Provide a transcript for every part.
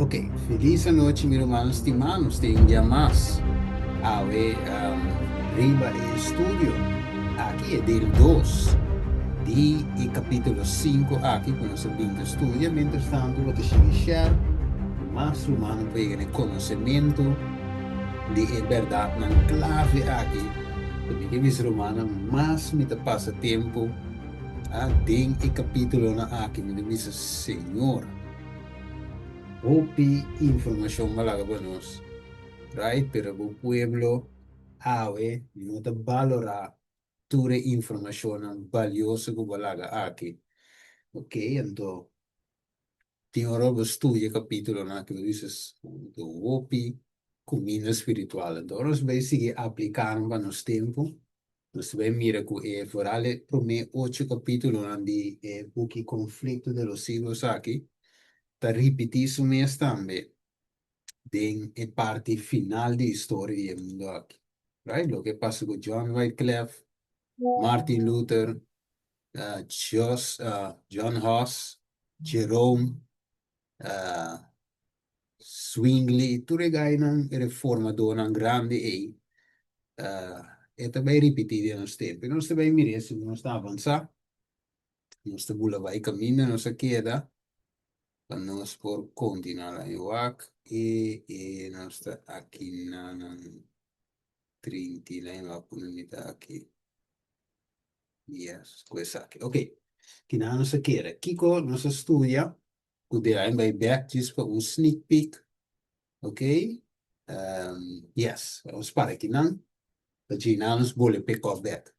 Ok, felis anochi mi ruman stimá, nos tin un dia mas awe riba e estudio aki, e deel dos di e kapítulo sinku aki ku nos a bin ta studia. Mientrastantu bo ta sigui share ku mas rumannan por yega na e konosementu di e bèrdatnan klave aki. Ta mi ke bisa rumannan, mas mi ta pasa tempu den e kapítulonan aki mi ta bisa, Señor, Hopi informashon bo a laga pa nos, right? Pero bo pueblo awe no ta balorá tur e informashonnan balioso ku bo a laga aki. Ok, anto tin ora bo studia kapitulonan aki bo bisa hopi kuminda spiritual. Anto ora nos bai sigui apliká nan pa nos tempu, Nos ta bai mira ku e foral e promé ocho kapítulonan di e buki Conflicto de los Siglos aki ta ripití su mes tambe den e parti final di historia di e mundu aki. Right? Loke pasa ku John Wyclef, Martin Luther, Jos, John Huss, Jerome, Zwingli, tur e gainan, e reformadornan grandi ei, e ta bai ripití den nos tempu. I nos ta bai mir'é segun nos ta avansá, nos ta bula bai kaminda nos a keda pa nos por kontinuá la e wak e e nos ta aki na nan trinta i nan wak ku mi ta aki. Yes, ku esaki. Oké, kinan nos a keda? Kiko nos a studia? Ku de ain bai bek djis pa un sneak peek. Ok, yes, nos para akinan pa djina nos bole pick up bek.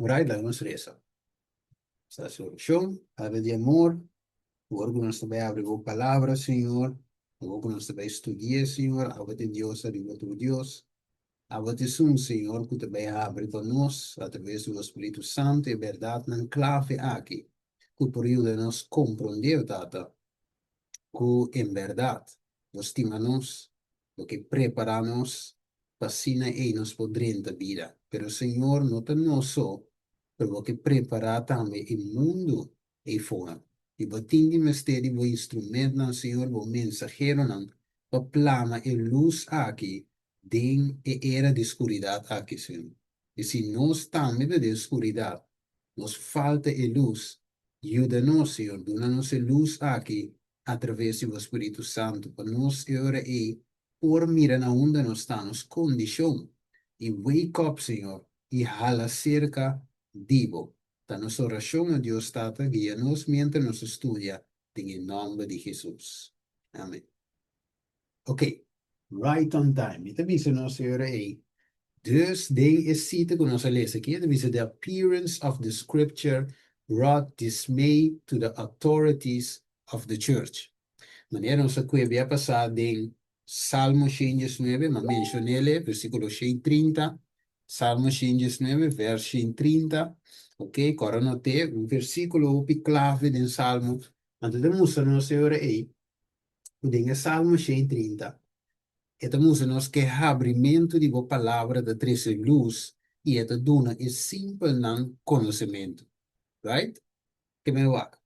Alright, laga nos resa. Nos hasi orashon, Padre di amor, awor ku nos ta bai abri bo palabra, Señor, awor ku nos ta bai studi'é, Señor, abo ta e Dios ariba tur dios. Abo ta esun, Señor, ku ta bai habri pa nos, atraves di bo Spiritu Santu, e bèrdatnan klave aki. Ku por yuda nos komprondé, o Tata, ku en bèrdat Bo stima nos, Bo ke prepará nos pa asina ei nos por drenta bida. Pero, Señor, no ta nos so, pero Bo ke prepará tambe e mundu ei fora. I Bo tin di mester di Bo instrumentnan, Señor, Bo mensaheronan, pa plama e lus aki den e era di skuridat aki, Señor. I si nos tambe ta den skuridat, Nos falta e lus. Yuda nos, Señor, duna nos e lus aki atraves di bo Spiritu Santu, pa nos e ora ei por mira na unda nos ta, nos kondishon, i wake up, Señor, i hala serka di bo. Ta nos orashon, o Dios Tata, guia nos mientras nos ta studia, den e nòmber di Hesus. Amen. Ok, right on time. Mi ta bisa nos e ora ei. Dus den e sita ku nos a lesa aki, e ta bisa, The appearance of the scripture brought dismay to the authorities of the church. Manera nos a kue bia pasá den Salmo 119, m'a menshon'el, versíkulo 130, Salmo 119, vers 130, ok, kòrda not'é, un versíkulo hopi klave den Salmo, anto ta mustra nos e ora ei ku den e Salmo 130, e ta mustra nos ku e habrimentu di bo palabra ta trese lus i e ta duna e simpelnan konosementu. Right? Ke men wak.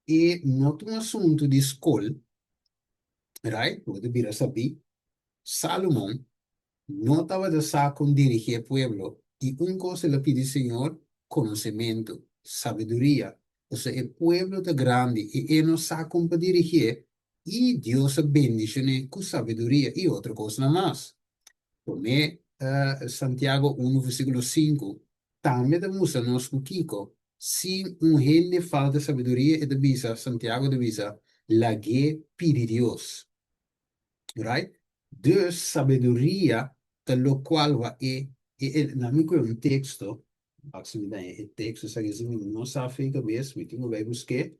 E no ta un asuntu di skol, right? Bo ta bira sabí. Salomon no tabata sa kon dirigí e pueblo i un kos el a pidi Señor, konosementu, sabiduria. Pasobra e pueblo ta grandi i e no sa kon pa dirigié, i Dios a bendishon'é ku sabiduria i otro kosnan mas. Promé Santiago unu versíkulo sinku tambe ta mustra nos ku kiko si un hende falta sabiduria, e ta bisa, Santiago ta bisa, lag'é pidi Dios. Right? Dus sabiduria ta lokual wa e e na mi kue un teksto, wak si mi ta haña e teksto esaki si mi no sa fe kabes mi tin ku bai busk'é.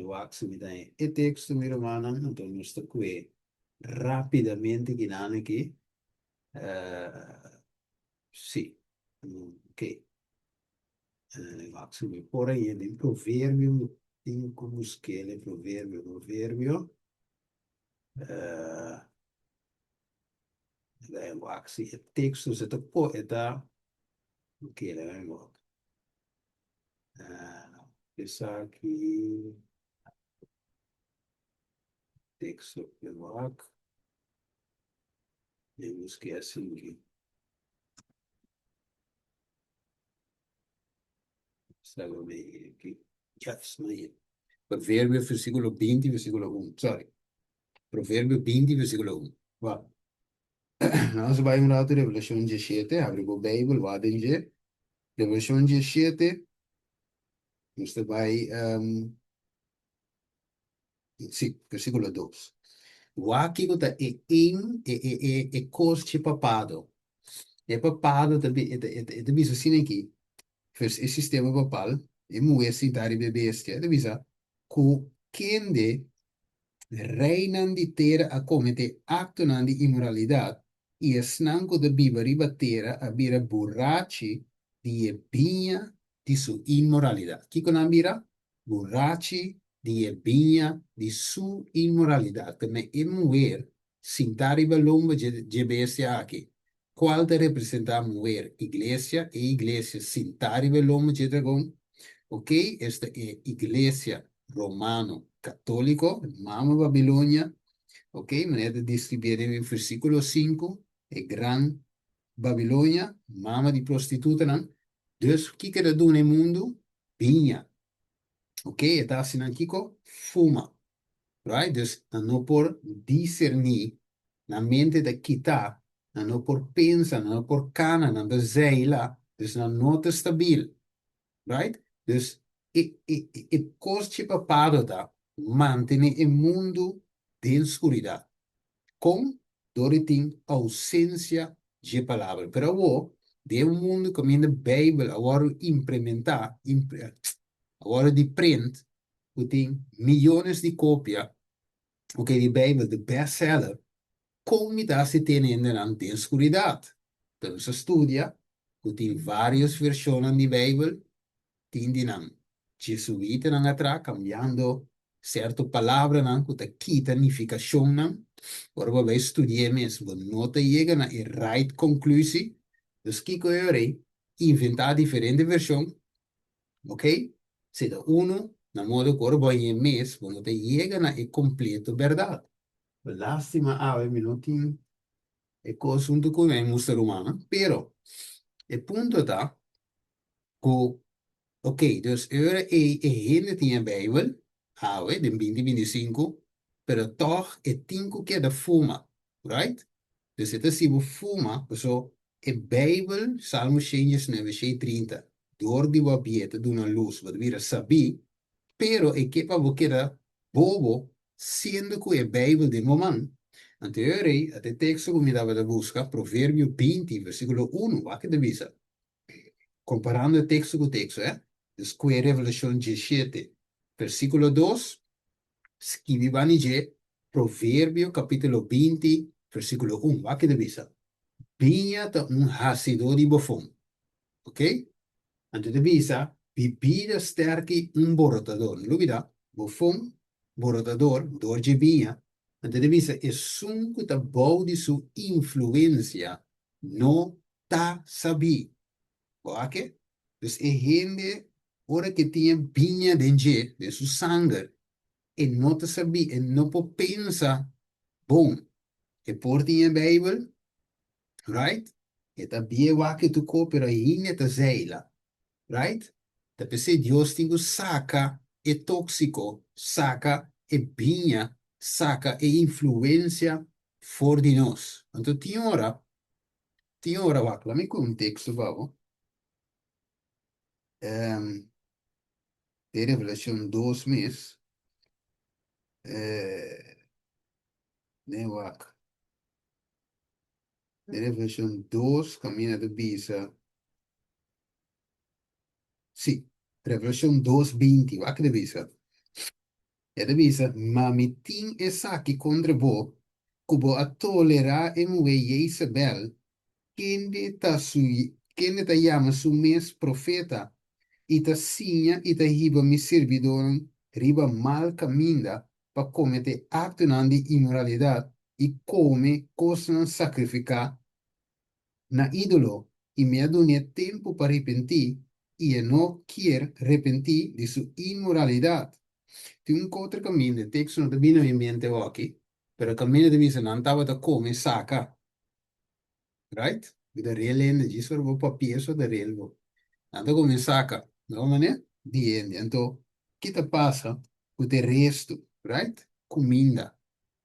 Wak si mi ta haña e teksto mi rumannan, anto nos ta kue rápidamente kinan aki. Si, ok. Wak si mi por haña den Proverbio, mi tin ku busk'é den Proverbio, Proverbio. Wak si e teksto se ta po e ta ok laga mi wak. Esaki. Teksto ke wak. E buske asin ki. Aki. Yes, no. Proverbio versíkulo 20, versíkulo 1. Sorry. Proverbio 20, versíkulo 1. Wak. Nos bai un ratu Revelashon 17, habri bo Beibel, wak den dje. Revelashon 17, nos ta bai, sí, versíkulo 2. Wak kiko ta e ein, e, e, e, e kos dje papado. E papado ta, e ta, e ta, e ta bisa asina aki, vers e sistema papal, e muhé sintá riba e bestia, e ta bisa ku kende Reinan di tera a kometé aktonan di inmoralidat, i esnan ku ta biba riba tera a bira burachi di e biña di su inmoralidat. Kiko nan bira? Burachi di e biña di su inmoralidat. Te e muher sintá riba lomba dje bestia aki, kual ta representá muher, iglesia, e iglesia sintá riba e lomba dje dragon, ok, esta e iglesia romano katóliko, mama Babilonia, ok, manera ta deskribí den e versíkulo 5, e gran Babilonia, mama di prostitutanan. Dus, kiko e ta duna e mundu? Biña. Ok, e ta hasi nan kiko? Fuma. Right? Dus nan no por diserní, nan mente ta kitá, nan no por pensa, nan no por kana, nan ta zeila, dus nan no ta stabil. Right? Dus e, e, e kos dje papado ta mantené e mundu den skuridat. Kon? Dor di tin ousensia dje Palabra. Pero awor, den un mundu kaminda Beibel a wòrdu implementá, a wòrdu di print, ku tin miyones di kopia, ok, di Beibel, de bestseller, kon mi ta hasi tene hendenan den skuridat? Ta nos a studia ku tin vários vershonnan di Beibel, tin di nan jesuitanan a traha kambiando sierto palabranan ku ta kita nifikashonnan. Ora bo bai studi'é mes, bo no ta yega na e right konklusi. Dus kiko e ora ei? Inventá diferente vershon, ok? Si ta unu, na modo ku ora bo hañ'é mes, bo no ta yega na e kompleto bèrdat. Lástima awe mi no tin e kos huntu ku mi, mustra rumannan, pero e punto ta ku Ok, dus e ora ei e hende tin e Bijbel, awe, den 2025, pero tòg e tin ku keda fuma, right? Dus e ta si bo fuma, paso e Bijbel, Salmo 119, 130, dor di bo a bia ta duna lus, bo ta bira sabí, pero e ke pa bo keda bobo siendo ku e Bijbel den bo man. Anto e ora ei, ata e teksto ku mi tabata buska, Proverbio 20, versíkulo 1, wak e ta bisa. Komparando e teksto ku teksto, eh. Dus kue Revelashon 17, versíkulo 2, skibi bani dje Proverbio kapítulo 20, versíkulo 1. Wak ke ta bisa? Biña ta un hasidó di bofon. Ok? Anto ta bisa, bibida stèrki un borotador. No lubidá, bofon, borotador, dor dje biña. Anto ta bisa, esun ku ta bou di su influensia no ta sabí. Bo a ke? Dus e hende ora ke tin e biña den dje, den su sanger, e no ta sabí, e no por pensa bon. E por tin e Bijbel, right? E ta bie wak e tuko, pero ainda e ta zeila, right? Ta p'esei Dios tin ku saka e tóksiko, saka e biña, saka e influensia for di nos. Anto tin ora Tin ora wak, laat mi ku un teksto pa bo. Um, de Revelacion 2 mes. Eh, nee wak. De Revelacion 2 camina te bisa. Sí, Revelacion 2:20, wak te bisa. E ta bisa, Ma mi tin esaki kontra bo, ku bo a tolerá e muhé Jezabel, kende ta su kende ta yama su mes profeta, i ta siña i ta hiba mi sirbidónan riba mal kaminda pa kometé aktonan di inmoralidat i kome kosnan sakrifiká na ídolo, i mi a dun'é tempu pa repentí, i e no kier repentí di su inmoralidat. Tin un otro kaminda, e teksto no ta bini na mi mente awor, pero kaminda ta bisa nan tabata kome saka. Right? Mi ta rel hende, djis ora bo papia so ta rel bo. Nan ta kome saka, no manera? Di hende. Anto, ki ta pasa ku e resto, right? Kuminda,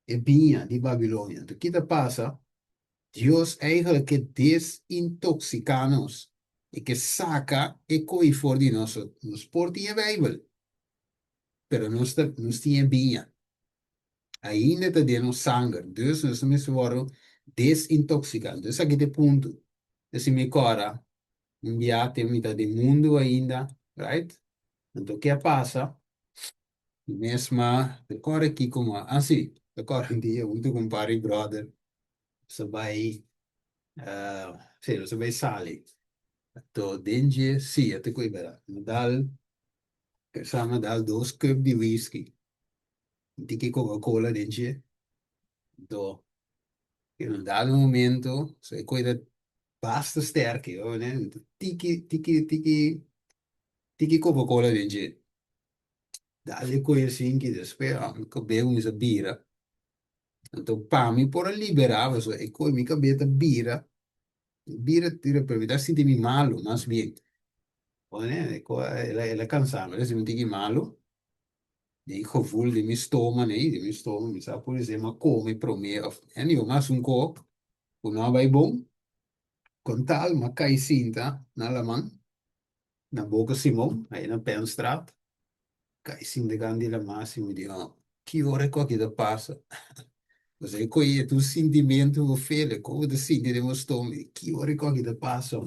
e biña di Babilonia. Anto, ki ta pasa? Dios eigenlijk ke desintoksiká nos. E ke saka e kos for di nos. Nos por tin Beibel, pero nos, nos tin biña. Ainda ta den nos sanger. Dus nos mester wòrdu desintoksiká. Dus aki ta e punto. Si mi kòrda, un dia tin mitat di mundu ainda, right? Anto, kiko a pasa? Mesma, kòrda aki komo, asina, kòrda un dia, huntu ku un par di brother, nos a bai, si, nos a bai sali. Anto, den dje, si, te ku bèrdat. Mi dal, mi dal 2 cup di whisky. Tiki Coca-Cola den dje. Anto, in un dado momento, so e kos basta sterk, ne? Tiki, tiki, tiki, tiki Coca-Cola den dje. Dal e kos asina ku despues, mi kabes kuminsá bira. Anto, pa mi por a liberá, so, e kos mi kabes ta bira, bira, bira, pero mi ta sinti mi malu, mas bien. Ne? El a kansa mi, el a sinti malu. Den gevoel di mi stoma, ne? Di mi stoma, mi sa por ehèmpel, m'a kome promé, òf anyway, mas un kos, ku no bai bon, kon tal, m'a kai sinta na laman, na Boka Simon, ei na Penstraat, kai sinta kant'i laman, asina, mi di, oh, ki ora ku aki ta pasa? Osea, e ta un sintimentu fele, kon ta sinti den bo stoma, ki ora ku aki ta pasa?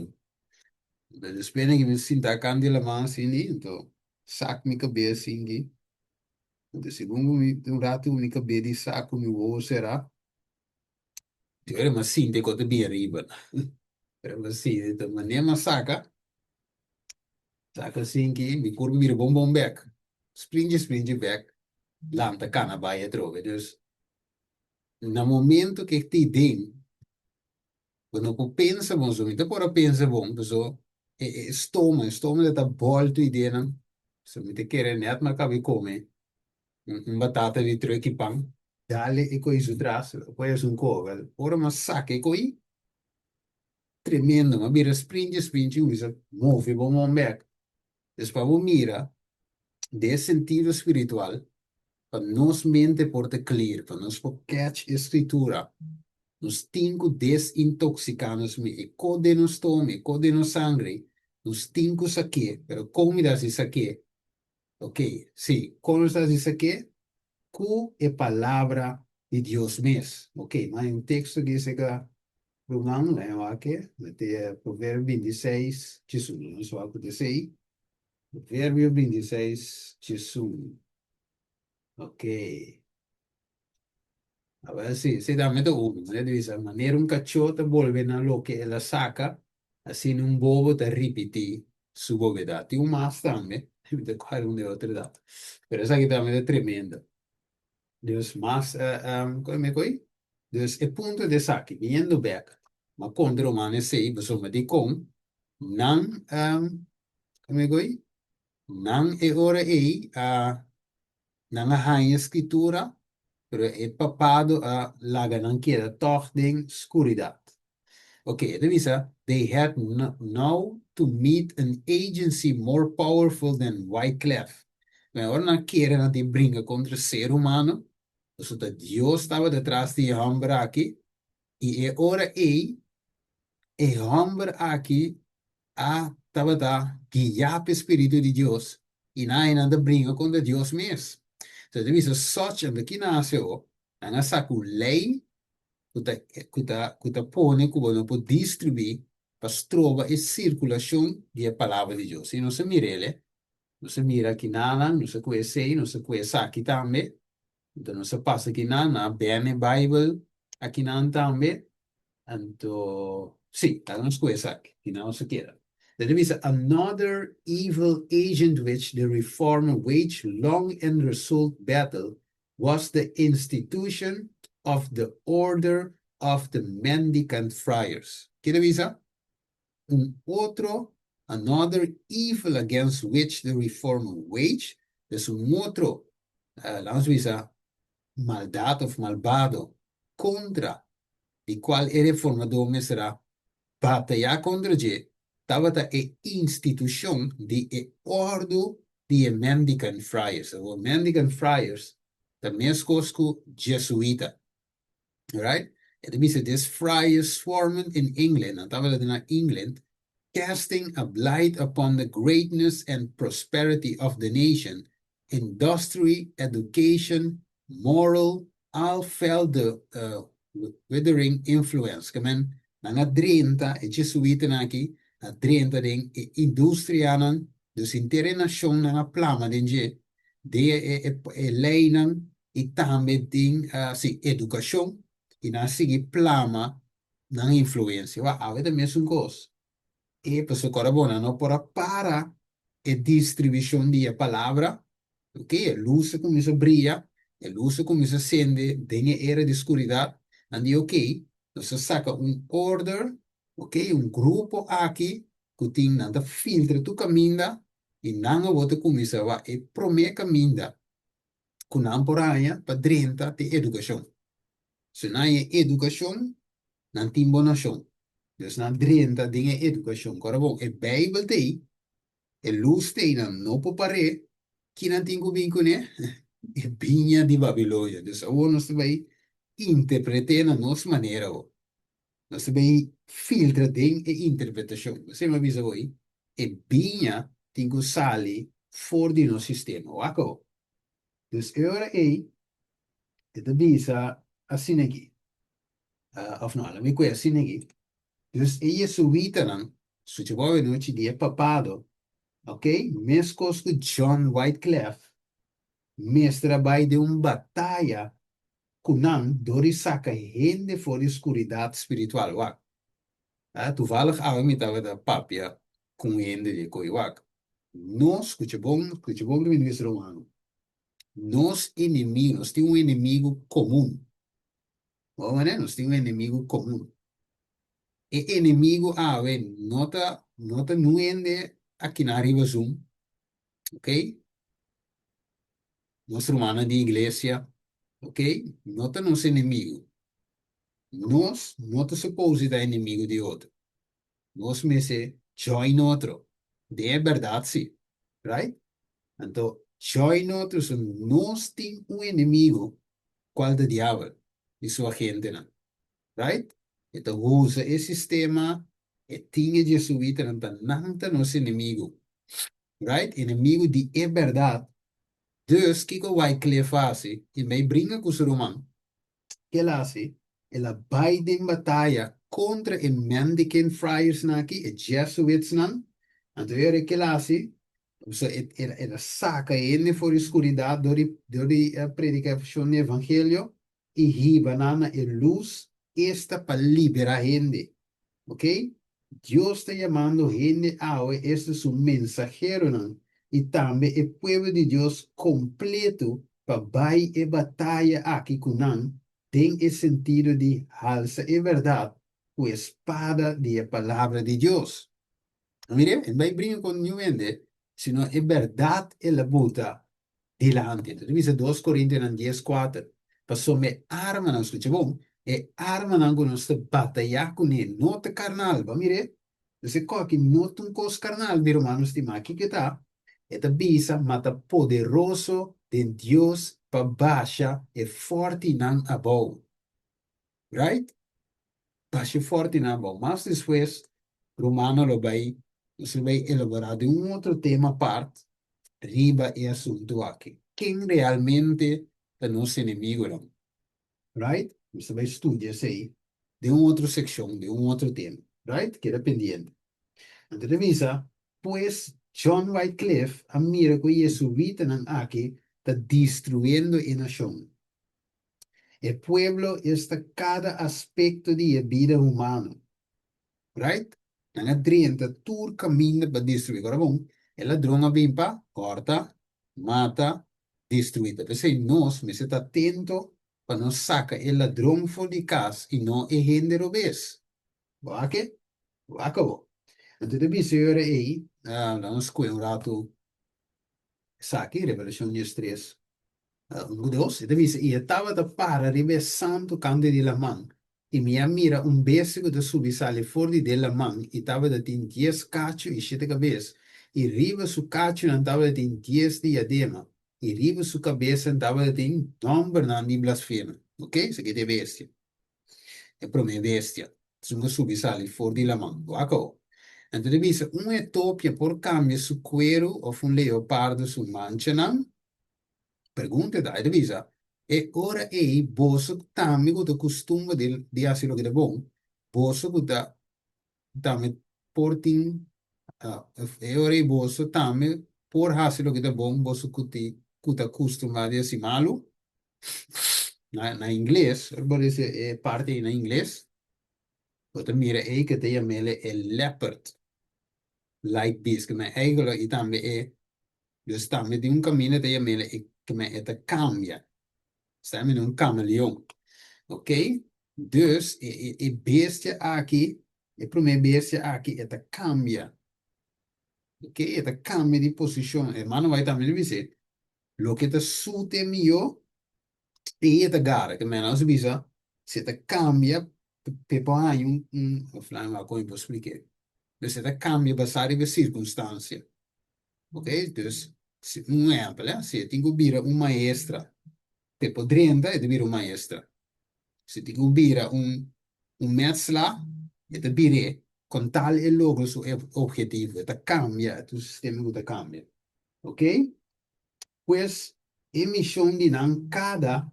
Despues ku mi sinta kant'i laman asina, anto, sak mi kabes asina, anto, segun mi, un ratu mi kabes di sak ku mi wowo será, ora m'a sinti ku ta bin riba. Pero m'a sinti, manera m'a saka, saka asina ku mi kurpa bira bon bon bèk. Springi, springi bèk, lanta kana bai atrobe. Dus, na momento ku ta den, bo no por pensa bon, so mi ta por a pensa bon, pasobra e stoma, e stoma ta bòltu ideanan. So mi ta kere nèt m'a kaba di kome un batata di trùk i pan. Dale e kos su tras, pues un kos, ora m'a saka e kos, tremendo, m'a bira springi, springi, kuminsá move bon bon bèk. Dus pa bo mira, den sentido spiritual, pa nos mente por ta clear, pa nos por catch e skritura, nos tin ku desintoksiká nos mes, e kos den nos stoma, e kos den nos sangre, nos tin ku sak'é, pero kon mi ta hasi sak'é? Ok, si, kon nos ta hasi sak'é? Ku e palabra di Dios mes. Ok, mas un teksto ku dice ka ruman, laga wak, mete Proverbio 26, 1, nos wak ku esei. Proverbio 26, 1. Ok. Awor si, si tambe ta uno. E bisa, manera un kachó ta bolbe na loke el a saka, asina un bobo ta ripití su bobedat. Tin un mas tambe, mi ta kòrda un di otro dat. Pero esaki tambe ta tremendo. Dus mas, kon mi koi? Dus e punto di esaki, biniendo bèk, m'a konta ruman esei, pasobra dikon nan, kon mi koi? Nan e ora ei a nan a haña skritura, pero e papado a laga nan keda tòg den skuridat. Ok, e ta bisa, they had now to meet an agency more powerful than Wycliffe. Ma ora nan kere nan tin bringa kontra ser humano, pasobra Dios tabata tras di e hòmber aki, i e ora ei, e hòmber aki a tabata guiá pa e Spiritu di Dios, i nan nan ta bringa kontra Dios mes. So, ta bisa such, anto ki nan hasi o, nan a saka un lei ku ta pone ku bo no por distribuí pa stroba e sirkulashon di e palabra di Dios. I nos a mir'é, nos a mira akinan, nos a kue esei, nos a kue esaki tambe. Anto nos a pasa akinan, nan a ban e Beibel akinan tambe. Anto, si, laga nos kue esaki, akinan nos a keda. Ta bisa, another evil agent which the reformer waged long and resolute battle was the institution of the Order of the Mendicant Friars. Kiko bisa? Un otro, another evil against which the reformer waged, dus un otro. Laat nos bisa maldat òf malbado kontra di kual e reformadó mester a batayá kontra dje tabata e institushon di e òrdu di e Mendicant Friars. Awor Mendicant Friars ta meskos ku Jesuita. Alright? E ta bisa this friars formed in England, nan tabata na England, casting a blight upon the greatness and prosperity of the nation, industry, education, moral, all felt the withering influence. Ke men, nan a drenta, e jesuitanan aki, a drenta den e industrianan, dus henter e nashon nan a plama den dje, den e leinan i tambe den, si, edukashon, i nan a sigui plama nan influensia. Wak, awe ta mesun kos. E pasobra ora bo nan no por a para e distribushon di e palabra, ok, e lus a kuminsá bria, e lus a kuminsá sende den e era di skuridat, nan di ok, nos a saka un order, ok, un grupo aki ku tin nan ta filtra tur kaminda i nan awor ta kuminsá wak e promé kaminda ku nan por haña pa drenta te edukashon. Si nan haña edukashon, nan tin bo nashon. Dus nan drenta den e edukashon. Kòrda bon, e Beibel ta ei, e lus ta ei, nan no por par'é. Ki nan tin ku bin kuné? E biña di Babilonia. Dus awor nos ta bai interpret'é na nos manera awor. Nos ta bai filtra den e interpretashon. Nos a bisa awor ei, e biña tin ku sali for di nos sistema. Wak awor. Dus e ora ei, e ta bisa asina aki. Of no, laat mi kue asina aki. Dus e jesuitanan, sucha bo awenochi di e papado, ok, meskos ku John Wyclef, mester a bai den un bataya ku nan dor di saka hende for di skuridat spiritual. Wak, toevallig awe mi tabata papia ku un hende di e koi. Wak, nos, skucha bon, skucha bon ku mi ta bisa romano, nos enemigo, nos tin un enemigo komun. Bo manera nos tin un enemigu komun. E enemigu awe no ta no ta nu hende akinan riba Zoom, ok? Nos rumannan di iglesia, ok? No ta nos enemigu. Nos no ta supose di ta enemigu di otro. Nos mester join otro den e bèrdat si, right? Anto join otro so nos tin un enemigu cual ta diabel y su agentenan, right? E ta usa e sistema, e tin e jesuitanan ta nan ta nos enemigu, right? Enemigu di e berdad. Dus kico Wycliffe a haci? E bay bringa cu su ruman. Ke el a haci? El a bay den bataya contra e Mendicant Friarsnan aki, e Jesuitsnan. Anto e ora ke el a haci? Pasobra e el a saka hende for di skuridat dor di dor di predikashon di evangelio i hiba nan na e lus, esta pa liberá hende. Oke? Dios ta yamando hende awe, esta su mensaheronan i tambe e pueblo di Dios kompleto pa bai e bataya aki ku nan den e sentido di halsa e bèrdat ku e spada di e Palabra di Dios. Mire, e no bai bringa ku niun hende, sino e bèrdat el a buta dilanti. Ta bisa dos Korintionan dies kuater, Pasobra e armanan, skucha bon, e armanan ku nos ta batayá kuné no ta karnal. Bo a mir'é? Dus e kòki no ta un kos karnal, mi rumannan stimá. Kiko e ta? E ta bisa, Ma ta poderoso den Dios pa basha e fòrtinan abou. Right? Basha e fòrtinan abou. Mas despues, rumannan lo bai, nos lo bai elaborá den un otro tema apart riba e asuntu aki. Ken realmente ta nos enemigunan? Right? Nos ta bai studia esei den un otro sekshon, den un otro tema. Right? Keda pendiente. Anto ta bisa, Pues, John Wycliffe a mira ku e jesuitanan aki ta destruyendo e nashon. E pueblo esta kada aspekto di e bida humano. Right? Nan a drenta tur kaminda pa destruí. Ora bon, e ladron a bin pa kòrta, mata, destruí. Ta p'esei nos mester ta atento pa nos saka e ladron for di kas i no e hende robes. Bo a ke? Bo a kabo. Anto ta bisa e ora ei, laga nos kue un ratu esaki, Revelashon diestres. Un ku dos, e ta bisa, I e tabata para riba e santu kantu di laman, i mi a mira un bestia ku ta subi sali for di den laman, i tabata tin dies kachu i shete kabes, i riba su kachunan tabata tin dies diadema, i riba su kabesan tabata tin nòmbernan di blasfema. Oke, esaki ta e bestia, e promé bestia, esun ku a subi sali for di laman. Wak awor. Anto ta bisa, Un etopia por kambia su kueru òf un leopardo su manchanan? Pregunta ta, e ta bisa, E ora ei boso tambe ku ta kustumber di hasi loke ta bon, boso ku ta tambe por tin, e ora ei boso tambe por hasi loke ta bon, boso ku ti ku ta kustumbrá di hasi malu? Na ingles, ora bo lesa e parti ei na ingles, bo ta mira ei ke ta yam'el e leopard like beast, ke men eigentlik i tambe e Dus tambe tin un kaminda ta yam'el e kme e ta kambia. Sta mira un kameleon. Ok? Dus e e e bestia aki, e promé bestia aki e ta kambia. Ok? E ta kambia di posishon. Hermano White tambe ta bis'é, loke ta sute mihó, ei e ta gara. Ke men nos bisa, si e ta kambia, p'e por haña un un, of laat mi wak kon mi por splik'é. Dus e ta kambia basá riba e sirkunstansia. Ok, dus si un ehempel eh, si e tin ku bira un maestra te por drenta e ta bira un maestra. Si tin ku bira un un metsla e ta bir'é kon tal e logra su objetivo, e ta kambia, e ta un sistema ku ta kambia. Ok, pues e mishon di nan kada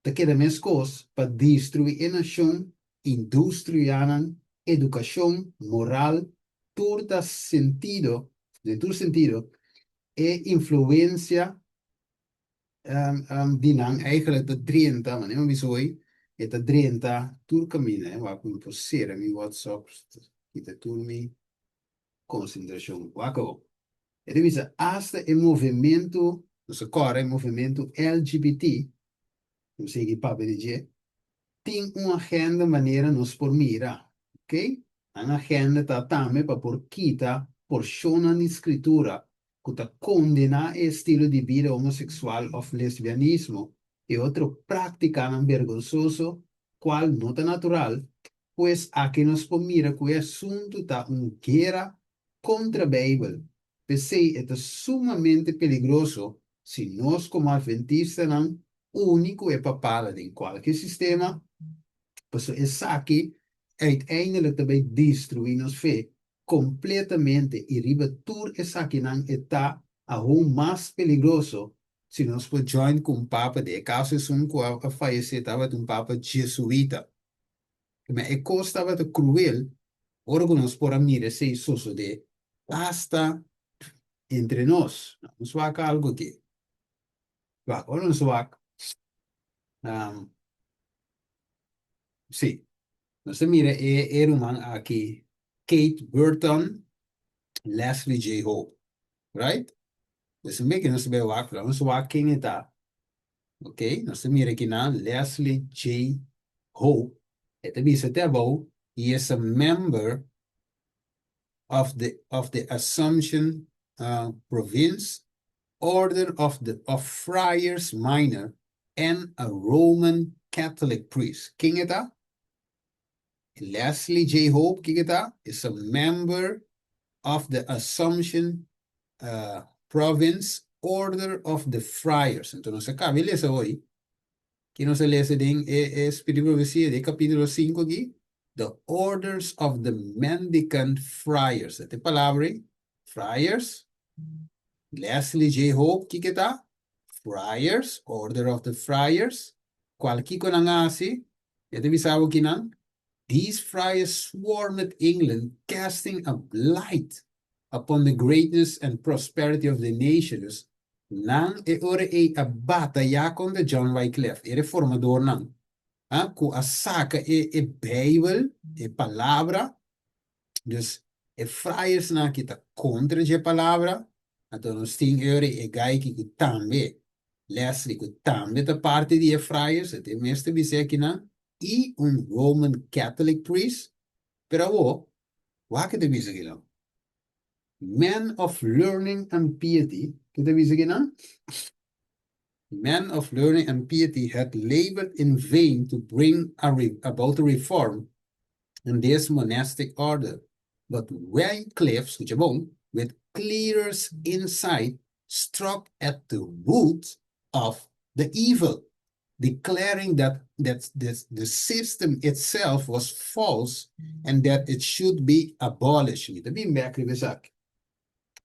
ta keda meskos pa destrui e nashon, industrianan, edukashon, moral, tur ta sentido, den tur sentido, e influensia di nan eigenlijk ta drenta, manera mi a bisa hoy, e ta drenta tur kaminda. Wak mi por sera mi WhatsApp, kita tur mi konsentrashon. Wak awor. E ta bisa asta e movementu, nos a kòrda e movementu LGBT, nos sigui papia di dje, tin un agenda manera nos por mira, ok? Nan agenda ta tambe pa por kita porshonnan di Skritura ku ta kondená e estilo di bida homoseksual òf lesbianismo i otro práktikanan bergonsoso kual no ta natural, pues aki nos por mira ku e asuntu ta un guera kontra Beibel. P'esei e ta sumamente peligroso si nos komo atventistanan uni ku e papala den kualke sistema, pasobra esaki uiteindelijk ta bai destruí nos fe kompletamente i riba tur esakinan e ta aun mas peligroso si nos por join ku un papa, den e kaso esun ku a fayesé tabata un papa jesuita. Ma e kos tabata kruel ora ku nos por a mira esei sosodé asta entre nos. Nos wak algu aki. Wak, ora nos wak, sí, nos ta mira e e ruman aki, Kate Burton, Leslie J. Hope, right? Pues un beke nos ta bai wak, pero nos wak ken e ta. Ok, nos ta mira kinan Leslie J. Hope, e ta bisa te abou, he is a member of the of the Assumption Province Order of the of Friars Minor and a Roman Catholic priest. Ken e ta? Leslie J. Hope, ken e ta? Is a member of the Assumption Province Order of the Friars. Enton nos a kaba e lesa hoy. Ki nos a lesa den e Spiritu di Profesia, den kapitulo sinku aki? The Orders of the Mendicant Friars. E ta e palabra ei, Friars. Leslie J. Hope, kiko e ta? Friars, Order of the Friars. Kual kiko nan a hasi? E ta bisa bo kinan, These friars swarmed England, casting a blight upon the greatness and prosperity of the nation. Dus, nan e ora ei a batayá kontra John Wycliffe, e reformadornan, a, ku a saka e e Beibel, e Palabra. Dus, e friarsnan aki ta kontra dje Palabra. Anto nos tin e ora ei e gai aki ku tambe, Leslie, ku tambe ta parti di e friars, e ta mes ta bis'é akinan, i un Roman Catholic priest, pero awor, wak ke ta bisa kinan? Men of learning and piety, ke ta bisa kinan? Men of learning and piety had labored in vain to bring about a reform in this monastic order. But Wycliffe, skucha bon, with clearer insight, struck at the root of the evil, declaring that the system itself was false and that it should be abolished. Mi ta bin bèk riba esaki.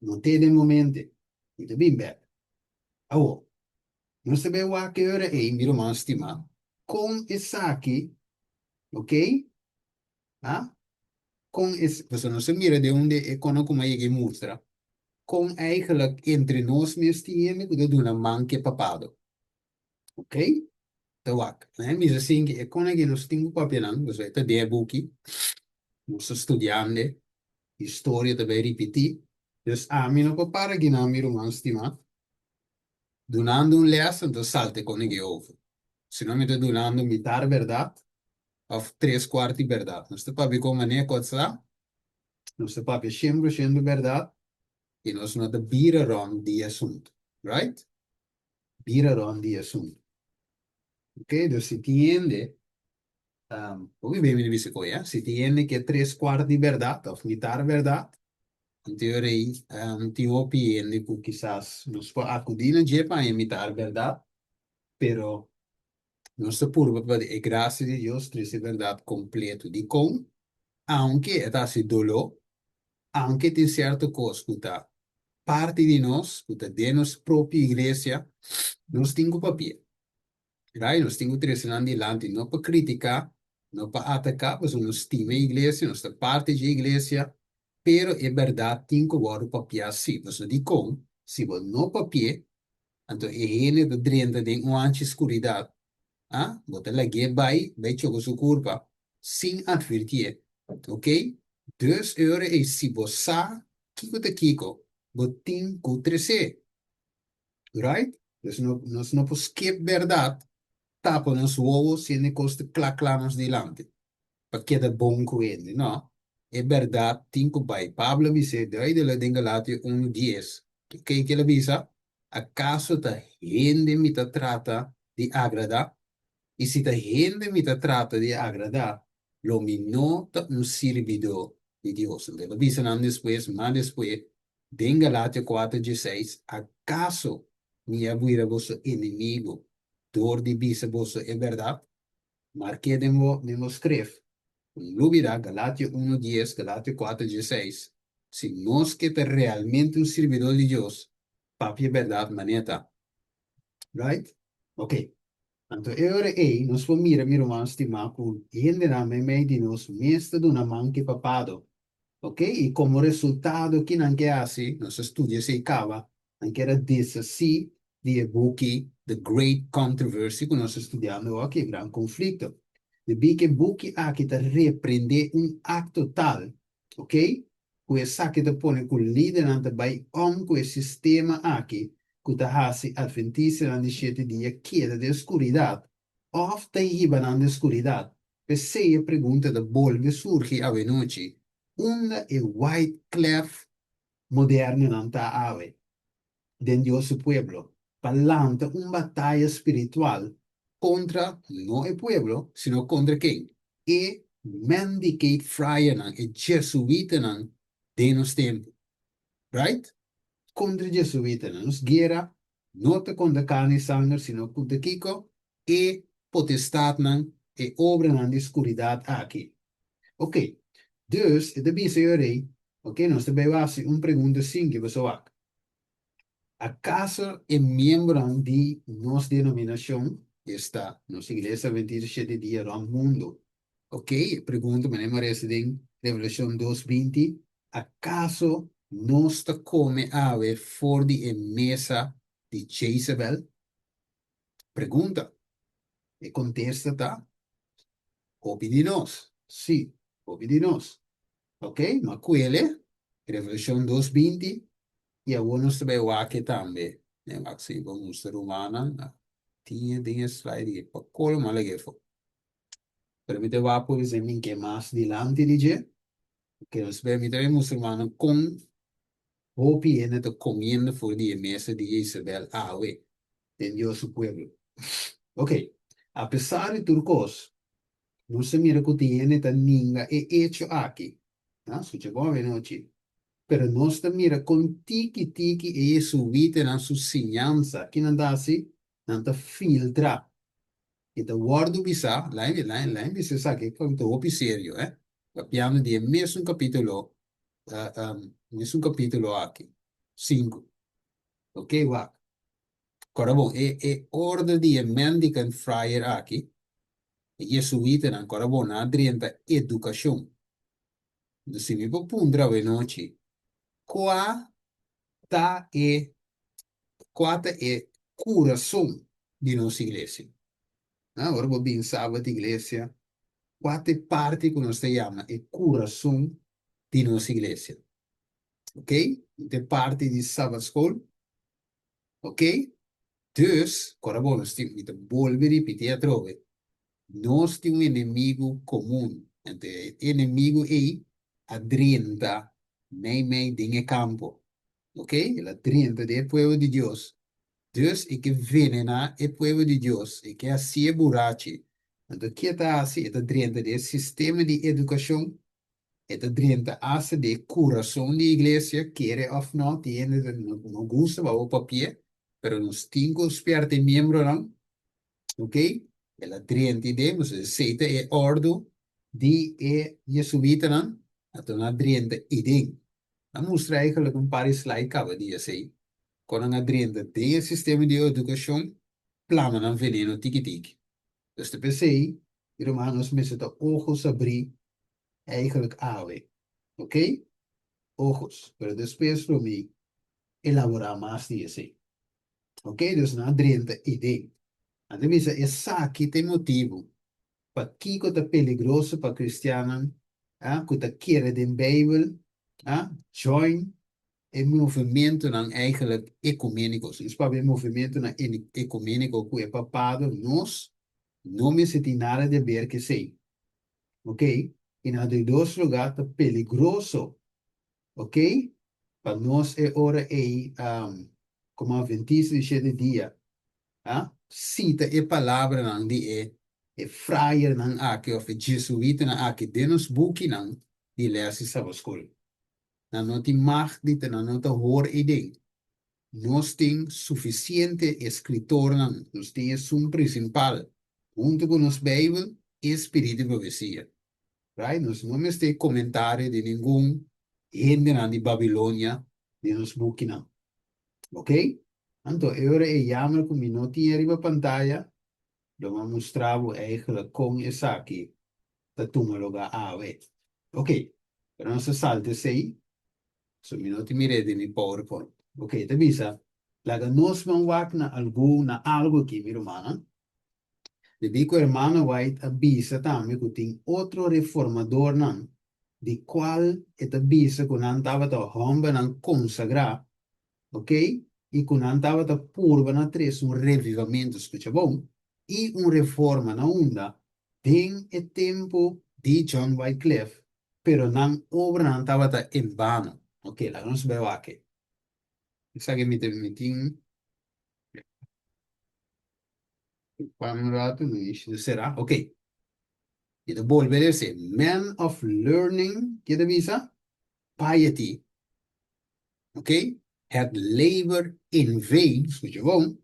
No te den momento. Mi ta bin bèk. Awor, nos ta bai wak e ora ei, mi ruman stimá, kon esaki, ok? Ah? Kon es, pasobra nos a mira den un di e kono ku mi a yega i mustra, kon eigenlijk entre nos mes tin hende ku ta duna man ku e papado. Ok? Ta wak. Mi bisa sinki e kon aki nos tin ku papia nan, pasobra e ta den e buki, nos ta studiando, historia ta bai ripití. Dus ami no por para akinan, mi ruman stimá, dunando un lès, anto salta e kon aki over. Sino mi ta dunando mitar bèrdat òf tres kuart di bèrdat. Nos ta papia kon manera ku a sa, nos ta papia 100% bèrdat i nos no ta bira rònt di e asuntu. Right? Bira rònt di e asuntu. Ok, dus si tin hende, hopi bien mi ta bisa ku ya, si tin hende ke tres kuart di bèrdat òf mitar bèrdat, anto e ora ei tin hopi hende ku kisas nos por akudí na dje pa haña mitar bèrdat, pero nos ta purba pa e grasia di Dios trese bèrdat kompleto. Dikon? Aunke e ta hasi doló, aunke tin sierto kos ku ta parti di nos, ku ta den nos propio iglesia, nos tin ku papia. Right? Nos tin ku trese nan dilanti, no pa kritiká, no pa ataká, pasobra nos stima e iglesia, nos ta parti dje iglesia, pero e bèrdat tin ku wòrdu papiá sí. Pasobra dikon? Si bo no papi'é, anto e hende ta drenta den un hanchi skuridat, ah, bo ta lag'é bai, bai choka su kurpa, sin atvirtié. Ok? Dus e ora ei si bo sa kiko ta kiko, bo tin ku tres'é. Right? Dus no, nos no por skip bèrdat, tapa nos wowo siendo e kos ta kla kla nos dilanti, pa keda bon ku hende. No, e bèrdat tin ku bai. Pablo a bis'é duidelijk den Galatio unu dies. Ke ke el a bisa? Akaso ta hende mi ta trata di agradá? I si ta hende mi ta trata di agradá, lo mi no ta un sirbidó di Dios. Anto el a bisa nan despues, mas despues, Den Galatio kuater dieseis, Akaso mi a bira boso enemigo dor di bisa boso e bèrdat? Mark'é den bo den bo skref. No lubidá Galatio unu dies, Galatio kuater dieseis, Si nos ke ta realmente un sirbidó di Dios, papia e bèrdat manera ta. Right? Ok. Anto e ora ei nos por mira, mi ruman stimá, ku hendenan meimei di nos mes ta duna man ku e papado. Ok, i komo resultado ki nan ke hasi, nos a studia esei kaba, nan kier a deshasí di e buki The Great Controversy ku nos ta studiando aki, E Gran Konflikto. Debí ku e buki aki ta reprendé un akto tal, ok, ku esaki ta pone ku lidernan ta bai om ku e sistema aki ku ta hasi atventistanan di shete dia keda den skuridat òf ta hiba nan den skuridat. P'esei e pregunta ta bolbe surgi awenochi, Unda e Wyclef modernonan ta awe den Dios su pueblo pa lanta un bataya spiritual kontra no e pueblo, sino kontra ken? E Mendicate Friarnan, e Jesuitanan den nos tempu. Right? Kontra Jesuitanan. Nos guera no ta kontra karni i sanger, sino kontra kiko? E potestatnan, e obranan di skuridat aki. Ok, dus e ta bisa yo rei, ok, nos ta bai hasi un pregunta sinki boso wak. Akaso e miembronan di nos denominashon, esta, nos Iglesia Adventista Shete Dia rònt mundu, ok, e pregunta manera mi a resa den Revelashon dos 20, akaso nos ta kome awe for di e mesa di Jezebel? Pregunta. E kontesta ta, Hopi di nos. Sí, hopi di nos. Ok, ma kuele, Revelashon dos 20, i awor nos ta bai wak e tambe. Den wak si bo mustra rumannan, a tin e den e slide ei, pa kolo mi a laga efo. Pero mi ta wak por esei mi ke mas dilanti di dje. Ok, nos bai, mi ta bai mustra rumannan kon hopi hende ta komiendo for di e mesa di Jezebel awe. Den Dios su pueblo. Ok, apesar di tur kos, nos ta mira ku tin hende ta ninga e echo aki. Ah, skucha bon avenochi. Pero nos ta mira kon tiki tiki e jesuitanan su siñansa, ki nan ta hasi? Nan ta filtra. I ta wòrdu bisá, lain lain lain bisa esaki ku ta hopi serio, eh. Papiando di e mesun kapítulo, mesun kapítulo aki, sinku. Ok, wak. Kòrda bon, e e orde di e mendicant friar aki, e jesuitanan, kòrda bon, nan a drenta edukashon. Enton si mi por puntra awenochi, kua ta e kua ta e kurason di nos iglesia? Ah, ora bo bin Sabat iglesia, kua ta e parti ku nos ta yama e kurason di nos iglesia? Ok, ta e parti di Sabat skol. Ok, dus, ora bo nos tin, mi ta bolbe ripití atrobe, nos tin un enemigu komun. Anto e enemigu ei a drenta meimei den e kampo. Ok, el a drenta den e pueblo di Dios. Dus e ke venená e pueblo di Dios, e ke hasié burachi. Anto ke e ta hasi? E ta drenta den e sistema di edukashon. E ta drenta asta di e kurason di iglesia, kere òf nò, tin hende ta no gusta pa bo papi'é, pero nos tin ku spièrta e miembronan, ok? El a drenta i den, pasobra esei ta e òrdu di e jesuitanan, anto nan a drenta i den. Nan mustra eigenlijk un par di slide kaba di esei, kon nan a drenta den e sistema di edukashon, plama nan veneno tiki tiki. Dus ta p'esei, mi ruman, nos mester ta ojos abrí eigenlijk awe, ok? Ojos, pero despues lo mi elaborá mas di esei. Ok, dus nan a drenta i den. Nan ta bisa esaki ta e motibu pakiko ta peligroso pa kristiannan a ku ta kere den Beibel a join e movementonan eigenlijk ekuméniko. Si nos papia e movementonan ekuméniko ku e papado, nos no mester tin nada di aber ku esei. Ok, i na di dos lugá ta peligroso, ok, pa nos e ora ei komo Adventista di shete dia a sita e palabranan di e e fraiernan aki òf e jesuitanan aki den nos bukinan di lès di Sabaskol. Nan no tin mag di ta, nan no ta hor ei den. Nos tin sufisiente eskritornan, nos tin esun prinsipal, huntu ku nos Beibel i spiritu di profesia. Right? Nos no mester komentario di ningun hendenan di Babilonia den nos bukinan. Ok? Anto, e ora e yamer ku mi no tin ariba pantaya, lo mi a mustra bo eigenlijk kon esaki ta tuma lugá awe. Ok, pero nos ta salta esei. So mi no tin mir'é den mi PowerPoint. Ok, ta bisa, laga nos ban wak na algun, na algu aki, mi rumannan. Debí ku Hermano White a bisa tambe ku tin otro reformadornan di kual e ta bisa ku nan tabata hòmbernan konsagrá, ok, i ku nan tabata purba na trese un revivamentu, skucha bon, i un reforma na unda den e tempu di John Wycliffe, pero nan obranan tabata en bano. Ok, laga nos bai wak. Esaki mi ta mi tin pa un ratu, mi sera. Ok. Mi ta bolbe lese. Men of learning, ke ta bisa? Piety. Ok? Had labored in vain, skucha bon,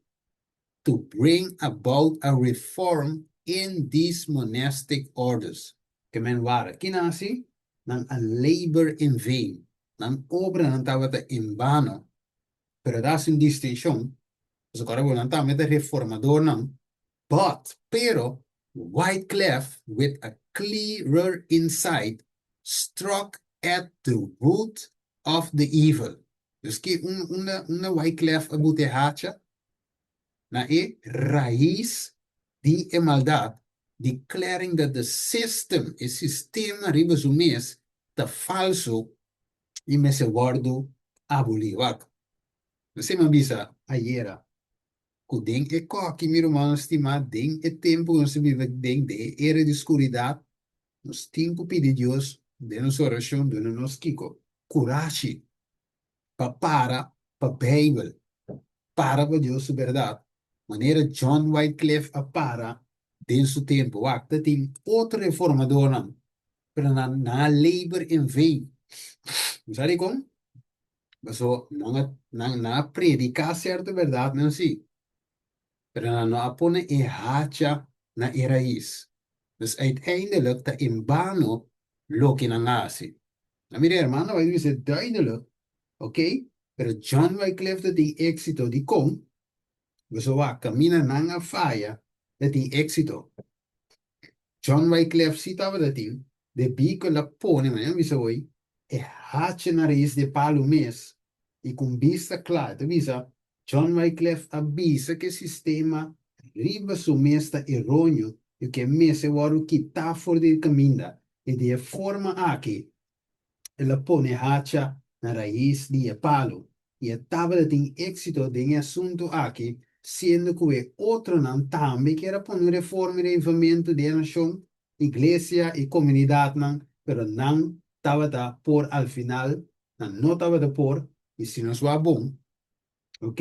to bring about a reform in these monastic orders. Ke men wara ki nan hasi? Nan a labor in vain. Nan obranan tabata en bano. Pero ta hasi un distinshon, pasobra ora bo nan tambe ta reformadornan, but, pero, Wyclef with a clearer insight struck at the root of the evil. Dus ki unda unda Wyclef a buta e hacha? Na e rais di e maldat, declaring that the system, e sistema riba su mes, ta falso i mester wòrdu abolí. Wak, mester mi a bisa ayera ku den e kòki, mi rumannan stimá, den e tempu ku nos ta biba den, den e era di skuridat, nos tin ku pidi Dios den nos orashon duna nos kiko? Kurashi pa para pa Beibel, para pa Dios su bèrdat. Manera John Wycliffe a para den su tempu. Wak, ta tin otro reformadornan, pero nan nan a labor in vain. Bo sa dikon? Paso nan a nan nan a prediká sierto bèrdatnan sí, pero nan no a pone e hacha na e rais. Dus uiteindelijk ta en bano loke nan a hasi. A mira hermano bai bisa duidelijk, ok, pero John Wycliffe ta tin éxito dikon? Boso wak, kaminda nan a faya ta tin éxito. John Wycliffe si tabata tin, debí ku el a pone, manera mi bisa hoy, e hacha na rais di e palu mes i ku un bista kla. E ta bisa, John Wycliffe a bisa ku e sistema riba su mes ta eróneo i ku e mester wòrdu kitá for di e kaminda, i di e forma aki el a pone hacha na rais di e palu, i e tabata tin éksito den e asuntu aki, siendo ku e otronan tambe kier a pone un reforma i revivamentu den e nashon, iglesia i komunidatnan, pero nan tabata por al final, nan no tabata por, i si nos wak bon, Ok?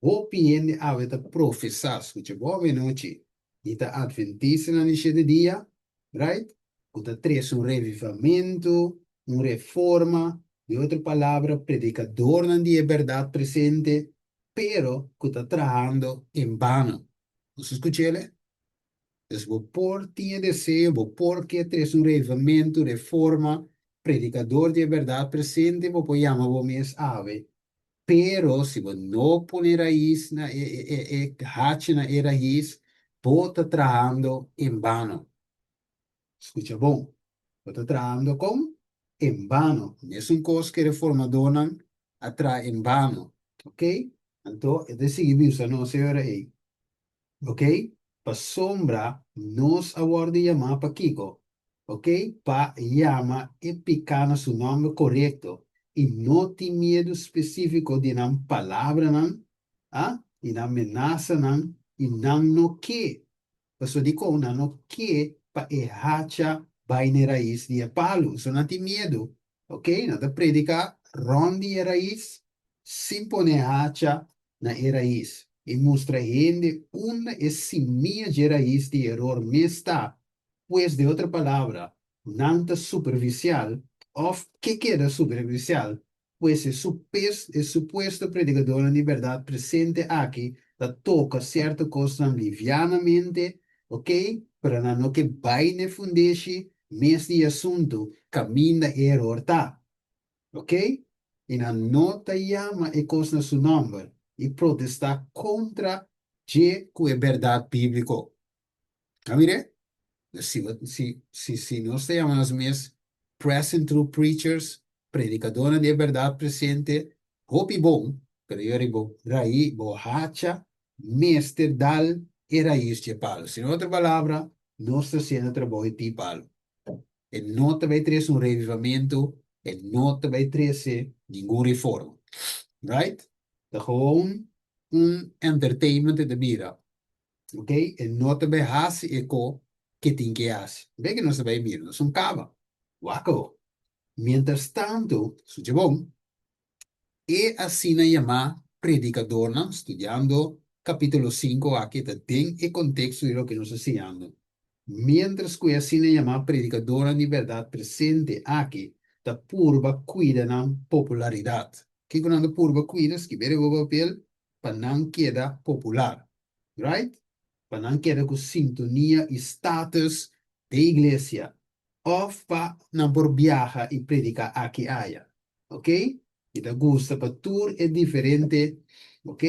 Hopi hende awe ta profesá, skucha bo awenochi, di ta Adventistanan di shete dia, right? Ku ta trese un revivamentu, un reforma, di otro palabra, predikadornan di e bèrdat presente, pero ku ta trahando en bano. Nos a skuch'el? Dus bo por tin e deseo, bo por ke trese un revivamentu, reforma, predikador di e bèrdat presente, bo por yama bo mes awe. Pero si bo no pone rais na e e e hachi na e rais, bo ta trahando en bano. Skucha bon, bo ta trahando kon? En bano. Mesun kos ku e reformadornan a traha en bano. Ok? Anto e ta sigui bisa nos e ora ei. Ok? Pasobra nos a wòrdu yamá pa kiko? Ok? Pa yama e piká na su nòmber korekto i no tin miedu spesífiko di nan palabranan, a, i nan menasanan, i nan no ke. Pasobra dikon nan no ke pa e hacha bai na e rais di e palu? So nan tin miedu. Ok? Nan ta prediká rònt di e rais sin pone e hacha na e rais i mustra hende unda e simia dje rais di eror mes ta, pues den otro palabra, nan ta superficial of ke keda superficial, pues e e supuesto predicadornan di berdad presente aki ta toca cierto cosnan livianamente, ok, pero nan no ke bai n'e fundeshi mes di e asunto caminda e eror ta. Ok? I nan no ta yama e kos na su nòmber i protestá kontra dje ku e bèrdat bíbliko. A mir'é? Si, si, si, si nos ta yama nos mes present true preachers, predikadónan di e bèrdat presente, hopi bon, pero yori bo raí, bo hacha mester dal e rais dje palu. Sin otro palabra, nos ta hasiendo trabou di ti palu. E no ta bai trese un revivamentu, e no ta bai trese ningun reforma. Right? Ta gewoon un entertainment e ta bira. Ok? E no ta bai hasi e ko ke tin ke hasi. Be ke nos ta bai mira, nos un kaba. Wak awo. Mientras tanto, suche bon, e asina yamá predikadornan, studiando kapítulo sinku aki ta den e konteksto di loke nos ta siñando. Miéntras ku e asina yamá predikadornan di bèrdat presente aki ta purba kuida nan popularidat. Kiko nan ta purba kuida? Skib'é riba papel pa nan keda popular. Right? Pa nan keda ku sintonia i status den iglesia òf pa nan por biaha i prediká aki aya. Ok? Mi ta gusta pa tur e diferente, ok,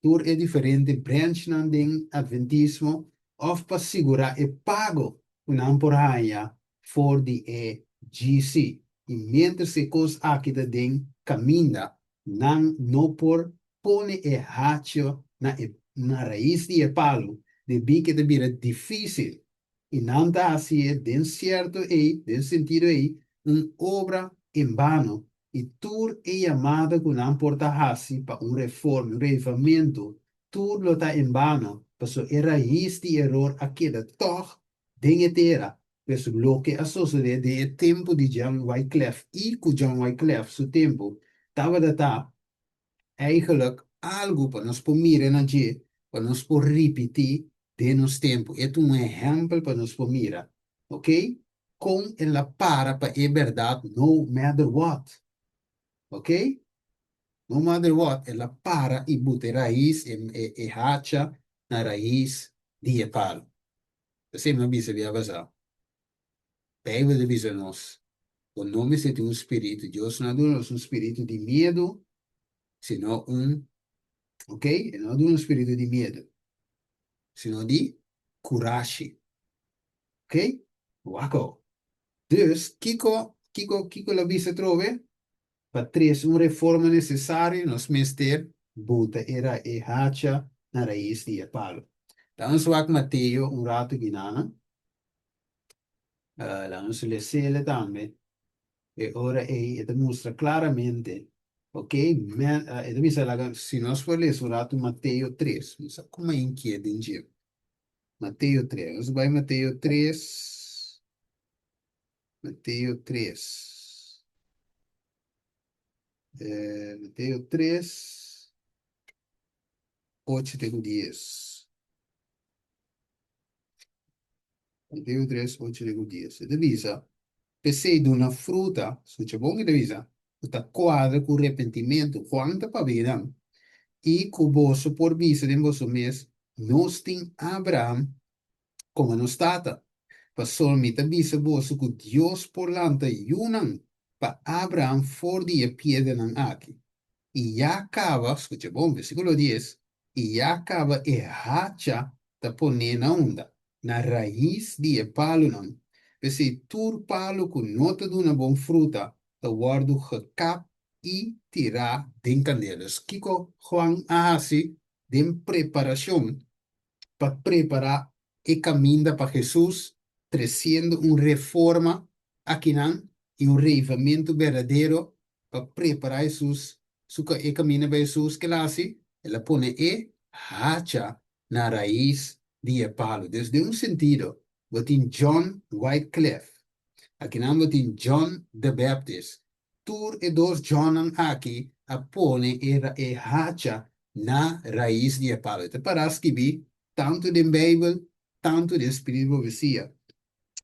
tur e diferente branchnan den Adventismo òf pa sigurá e pago ku nan por haña for di e GC. I miéntras e kos aki ta den kaminda, nan no por pone e hacho na e na rais di e palu debí ku e ta bira difísil i nan ta hasié den sierto ei, den sentido ei, un obra en bano, i tur e yamada ku nan por ta hasi pa un reforma, un revivamentu, tur lo ta en bano, pasobra e rais di eror a keda tòg den e tera. Pues loke a sosodé den e tempu di John Wyclef i ku John Wyclef su tempu tabata ta, Eigenlijk algu pa nos por mira na dje, pa nos por ripití den nos tempu. E ta un ehèmpel pa nos por mira, ok, kon el a para pa e bèrdat no matter what. Ok, no matter what, el a para i buta e rais, e hacha na rais di e palu. P'esei mi a bisa bia pasá, Beibel ta bisa nos ku no mester tin un spiritu, Dios no a duna nos un spiritu di miedu, sino un, ok, e no a duna un spiritu di miedu, sino di kurashi. Ok, wak awo. Dus, kiko, kiko, kiko lo bisa atrobe? Pa trese un reforma nesesario nos mester buta e ra e hacha na rais di e palu. Laga nos wak Mateo un ratu ginana. Laga nos lesele tambe. E ora ei e ta mustra klaramente, ok, men, e ta bisa laga, si nos por lesa un ratu Mateo tres, mi sa kuma inkiet den dje. Mateo tres, nos bai Mateo tres. Mateo 3. Eh, Mateo 3, 8 te 10. Mateo 3, 8 te 10. E ta bisa, P'esei duna fruta, skucha bon e ta bisa, ku ta kuadra ku repentimentu. Juan ta pabia nan, i ku boso por bisa den boso mes, Nos tin Abraham komo nos Tata. Pasobra mi ta bisa boso ku Dios por lanta yunan pa Abraham for di e piedranan aki. I ya kaba, skucha bon, versíkulo dies, i ya kaba e hacha ta poné na unda? Na rais di e palunan. P'esei tur palu ku no ta duna bon fruta ta wòrdu gekap i tirá den kandela. Dus kiko Juan a hasi den preparashon pa prepará e kaminda pa Hesus, tresiendo un reforma akinan i un reivamentu berdadero pa prepará Hesus su e kaminda pa Hesus. Ke el a hasi? El a pone e hacha na rais di e palu. Dus den un sentido bo tin John Wycliffe, akinan bo tin John the Baptist, Tur e dos Johnnan aki a pone e e hacha na rais di e palu. E ta pará skibí tantu den Beibel, tantu den spiritu di profesia.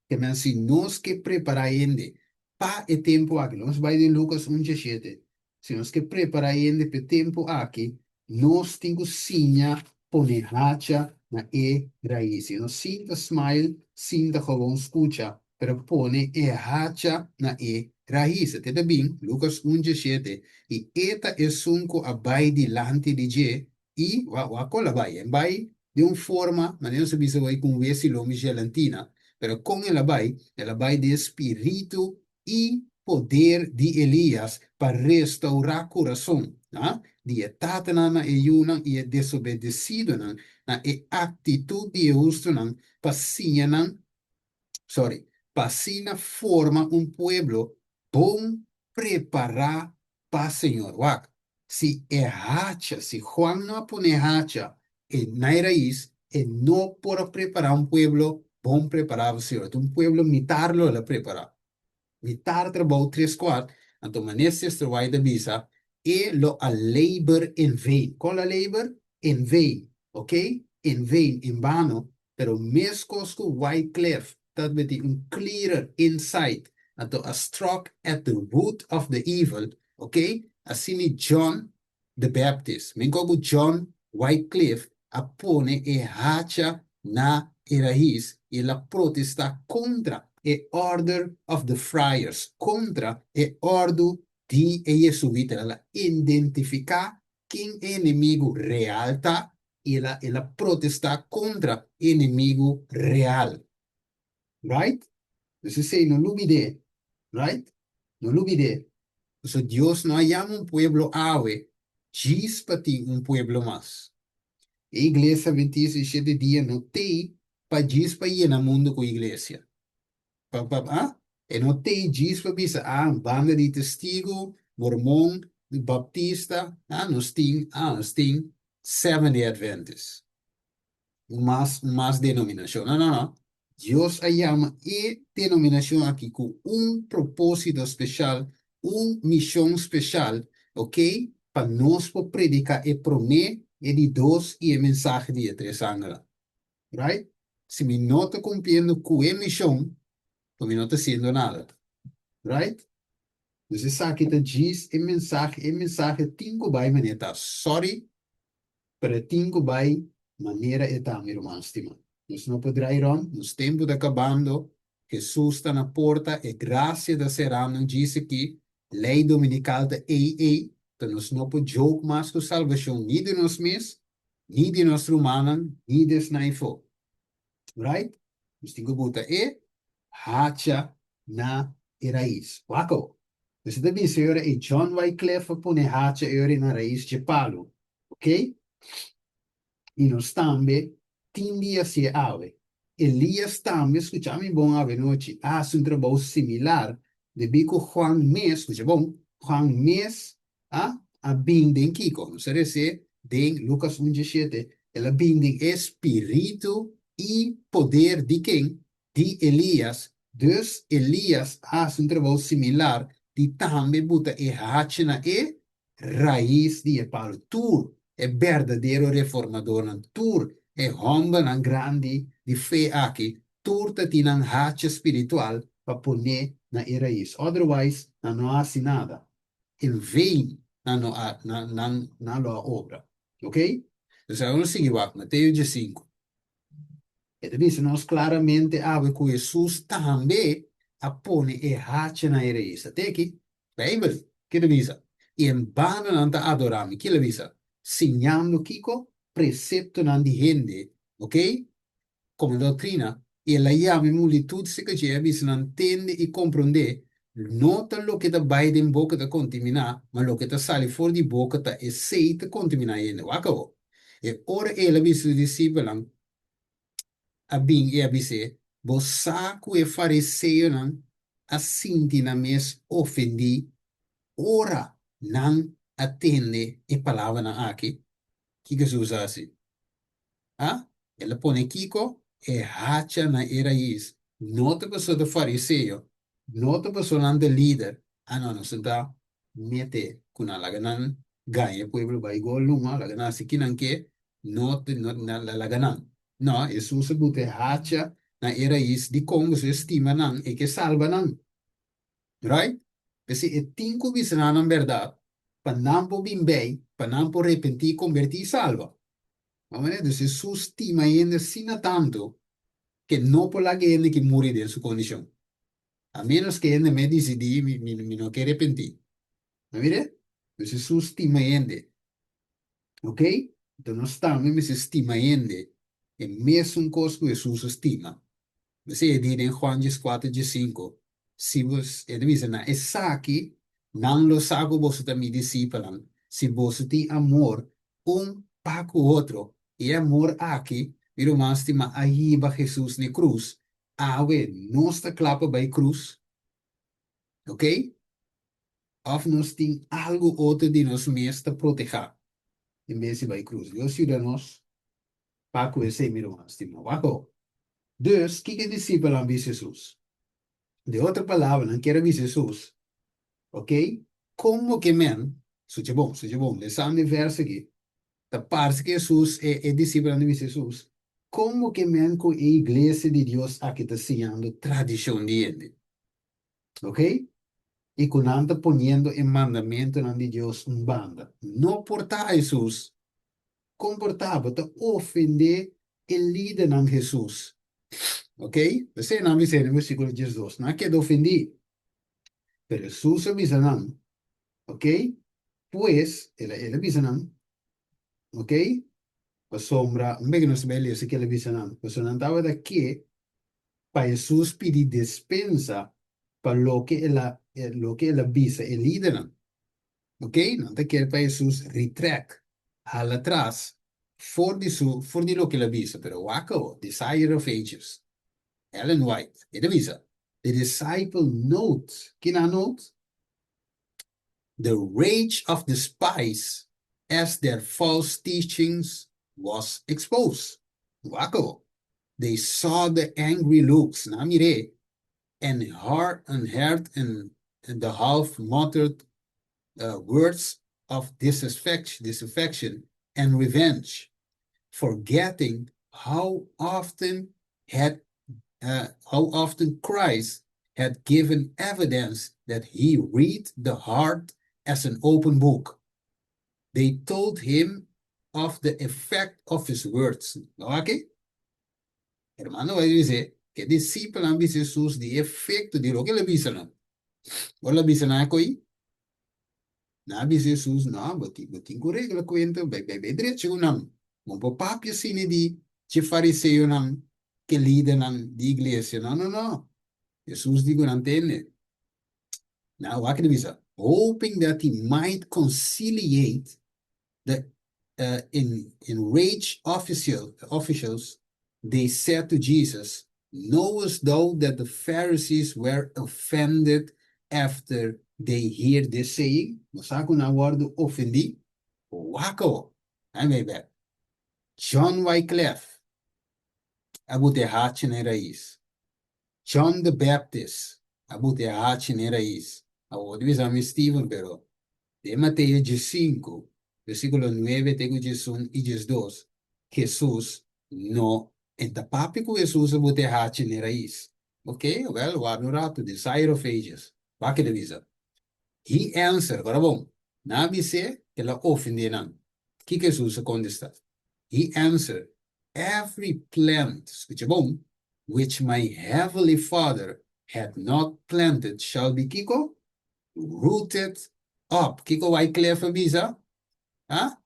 Ke men si nos ke prepará hende pa e tempu aki, nos bai den Lukas un diashete, si nos ke prepará hende pa e tempu aki, nos tin ku siña pone hacha na e rais. I no sinta smile, sinta gewoon skucha, pero pone e hacha na e rais. E ta bin, Lukas un diashete, i e ta esun ku a bai dilanti di dje, i, wak, wak kon el a bai? El bai den un forma, manera nos a bisa hoy, ku un wesi lomi gelantina, pero kon el a bai? El a bai den spiritu i poder di Elias pa restaurá kurason, a, di e tatanan na e yunan i e desobedesidonan na e aktitut di e hustunan, pa siña nan sorry, pa asina forma un pueblo bon prepará pa Señor. Wak, si e hacha, si Juan no a pone e hacha e na e rais, e no por a prepará un pueblo bon prepará pa Señor. Ta un pueblo mitar lo el a prepará. Mitar trabou tres kuart, anto manera Sister White a bisa, e lo a labor in vain. Kon lo a labor? In vain. Ok? In vain, en bano. Pero meskos ku Wycliffe tabatin un clearer insight, anto a struck at the root of the evil, ok, asina John the Baptist, menkor ku John Wycliffe a pone e hacha na e rais i el a protestá kontra e Order of the Friars, kontra e òrdu di e Jesuitanan. El a identifiká ken e enemigu real ta i el a el a protestá kontra e enemigu real. Right? Dus esei no lubid'é. Right? No lubid'é. Pasobra Dios no a yama un pueblo awe djis pa tin un pueblo mas. E Iglesia Adventista di Shete Dia no t'ei pa djis pa yena mundu ku iglesia. Pa, pa, ah? E no t'ei djis pa bisa, ah, un banda di Testigu, Mormon, Baptista, ah, nos tin, ah, nos tin Seventh-day Adventist. Un mas, un mas denominashon. No, no, no. Dios a yama e denominashon aki ku un propósito speshal, un mishon speshal, ok, Pa nos por prediká e promé, e di dos i e mensahe di e tres angelnan. Right? Si mi no ta kumpliendo ku e mishon, ku mi no ta hasiendo nada. Right? Dus esaki ta djis e mensahe, e mensahe tin ku bai manera ta. Sorry, pero e tin ku bai manera e ta, mi ruman stimá. Nos no por drai rònt, nos tempu ta kabando, Hesus ta na porta, e grasia ta serando djis aki, lei dominikal ta ei ei, ta nos no por joke mas ku salbashon ni di nos mes, ni di nos rumannan, ni di esnan afó. Right? Nos tin ku buta e hacha na e rais. Wak awor. Nos ta bisa e ora ei John Wycliffe a pone hacha e ora ei na rais dje palu. Ok? I nos tambe tin di hasié awe. Elias tambe, skucha mi bon awe nochi, a hasi un trabou similar debí ku Juan mes, skucha bon, Juan mes a a bin den kiko? Nos a resé den Lukas un dieshete, el a bin den e spiritu i poder di ken? Di Elias. Dus Elias a hasi un trabou similar di tambe buta e hachi na e rais di e palu. Tur e berdadero reformadornan, tur e hòmbernan grandi di fe aki, tur ta tin nan hacha spiritual pa pon'é na e rais. Otherwise, nan no a hasi nada. In vain nan no a, nan, nan, nan lo a obra. Ok? Entonces, awor nos sigui wak Mateo diesinku. E ta bisa nos klaramente awe ku Hesus tambe a pone e hacha na e rais. Ta te aki, Beibel, ke ta bisa? I en bano nan ta adorá mi. Kila bisa? Siñando kiko? Preseptonan di hende, ok, komo doktrina. I el a yama e multitut serka dje i a bisa nan, Tende i komprondé, no ta loke ta bai den boka ta kontaminá, ma loke ta sali for di boka ta esei ta kontaminá hende. Wak awor. E ora el a bisa su disipelnan, a bin i a bis'é, Bo sa ku e fariseonan a sinti nan mes ofendí ora nan a tende e palabranan aki? Kiko Hesus a hasi? A? El a pone kiko? E hacha na e rais. No ta pasobra ta fariseo, no ta pasobra nan ta lider. A no, nos ta mete ku nan, laga nan gaña e pueblo bai gol numa, laga nan hasi ki nan ke, no no laga nan. No, Hesus a buta e hacha na e rais dikon pasobra e stima nan, e ke salba nan. Right? P'esei e tin ku bisa nan nan bèrdat pa nan por bin bei, pa nan por repentí, kombertí i salba. Bo manera? Dus Hesus stima hende asina tantu ke no por laga hende ki muri den su kondishon. A ménos ke hende me disidí, mi mi no ke repentí. Bo mira? Dus Hesus stima hende. Ok? Enton nos tambe mester stima hende e mesun kos ku Hesus a stima. Mester e di den Juan dieskuater diesinku, Si bos, e ta bisa, na esaki nan lo sa ku boso ta mi disipelnan, si boso tin amor un pa ku otro. I e amor aki, mi ruman stimá, a hiba Hesus n'e krus. Awe nos ta kla pa bai krus? Ok? Òf nos tin algu otro di nos mes ta protehá en bes di bai krus? Dios yuda nos pa ku esei, mi ruman stimá. Wak awor. Dus, kiko e disipelnan bisa Hesus? Den otro palabra, nan kier a bisa Hesus, Ok, kon bo ke men? Sucha bon, sucha bon, lesando e vèrs aki, ta parse ku Hesus, e e disipelnan ta bisa Hesus, Kon bo ke men ku e iglesia di Dios aki ta siñando tradishon di hende? Ok? I ku nan ta poniendo e mandamentunan di Dios un banda. No por ta, Hesus. Kon por ta? Bo ta ofendé e lidernan, Hesus. Ok? P'esei nan a bis'é den versíkulo diesdos, Nan a keda ofendí. Pero Hesus a bisa nan, Ok? Pues, el a, el a bisa nan, Ok? Pasobra, un bes ku nos ta bai lesa ke el a bisa nan, pasobra nan tabata ke pa Hesus pidi despensa pa loke el a loke el a bisa e lidernan. Ok, nan ta kere pa Hesus retract, hala atras for di su for di loke el a bisa, pero wak awor, Desire of Ages, Ellen White, e ta bisa, The disciple note, kina note? The rage of the spies as their false teachings was exposed. Wak awor, They saw the angry looks, nan a mir'é, and heard and the half muttered words of disaffection and revenge, forgetting how often Christ had given evidence that he read the heart as an open book. They told him of the effect of his words. Ok? Ruman bai bisa ku disipelnan a bisa Hesus di efekto di loke el a bisa nan. El a bisa nan koi. Nan a bisa Hesus, no, bo tin ku regla kuenta, bai bai bai drecha ku nan. Bo por papia asina di e fariseonan, ku lidernan di iglesia. No, no, no. Hesus di ku nan tende. Now, wak e bisa? Hoping that he might conciliate the enraged officials, they said to Jesus, "Knowest thou that the Pharisees were offended after they hear this saying?" Bo sa ku nan a wòrdu ofendí? Wak, ai bèk. John Wycliffe, a buta hacha na rais. John the Baptist, a buta hacha na rais. Awor bisa mi Stephen, pero den Mateo 5, versíkulo 9, te 11 i 12, Hesus no, e ta papia ku Hesus a buta hacha na rais. Ok, well, warda un ratu, Desire of Ages. Wak e bisa. He answered, awor bon, nan a bis'é ku el a ofendé nan. Kiko Hesus a kontestá? He answered, "Every plant," skucha bon, "which my heavenly Father had not planted shall be" kiko? "Rooted up." Kiko Wycliffe a bisa? Ha?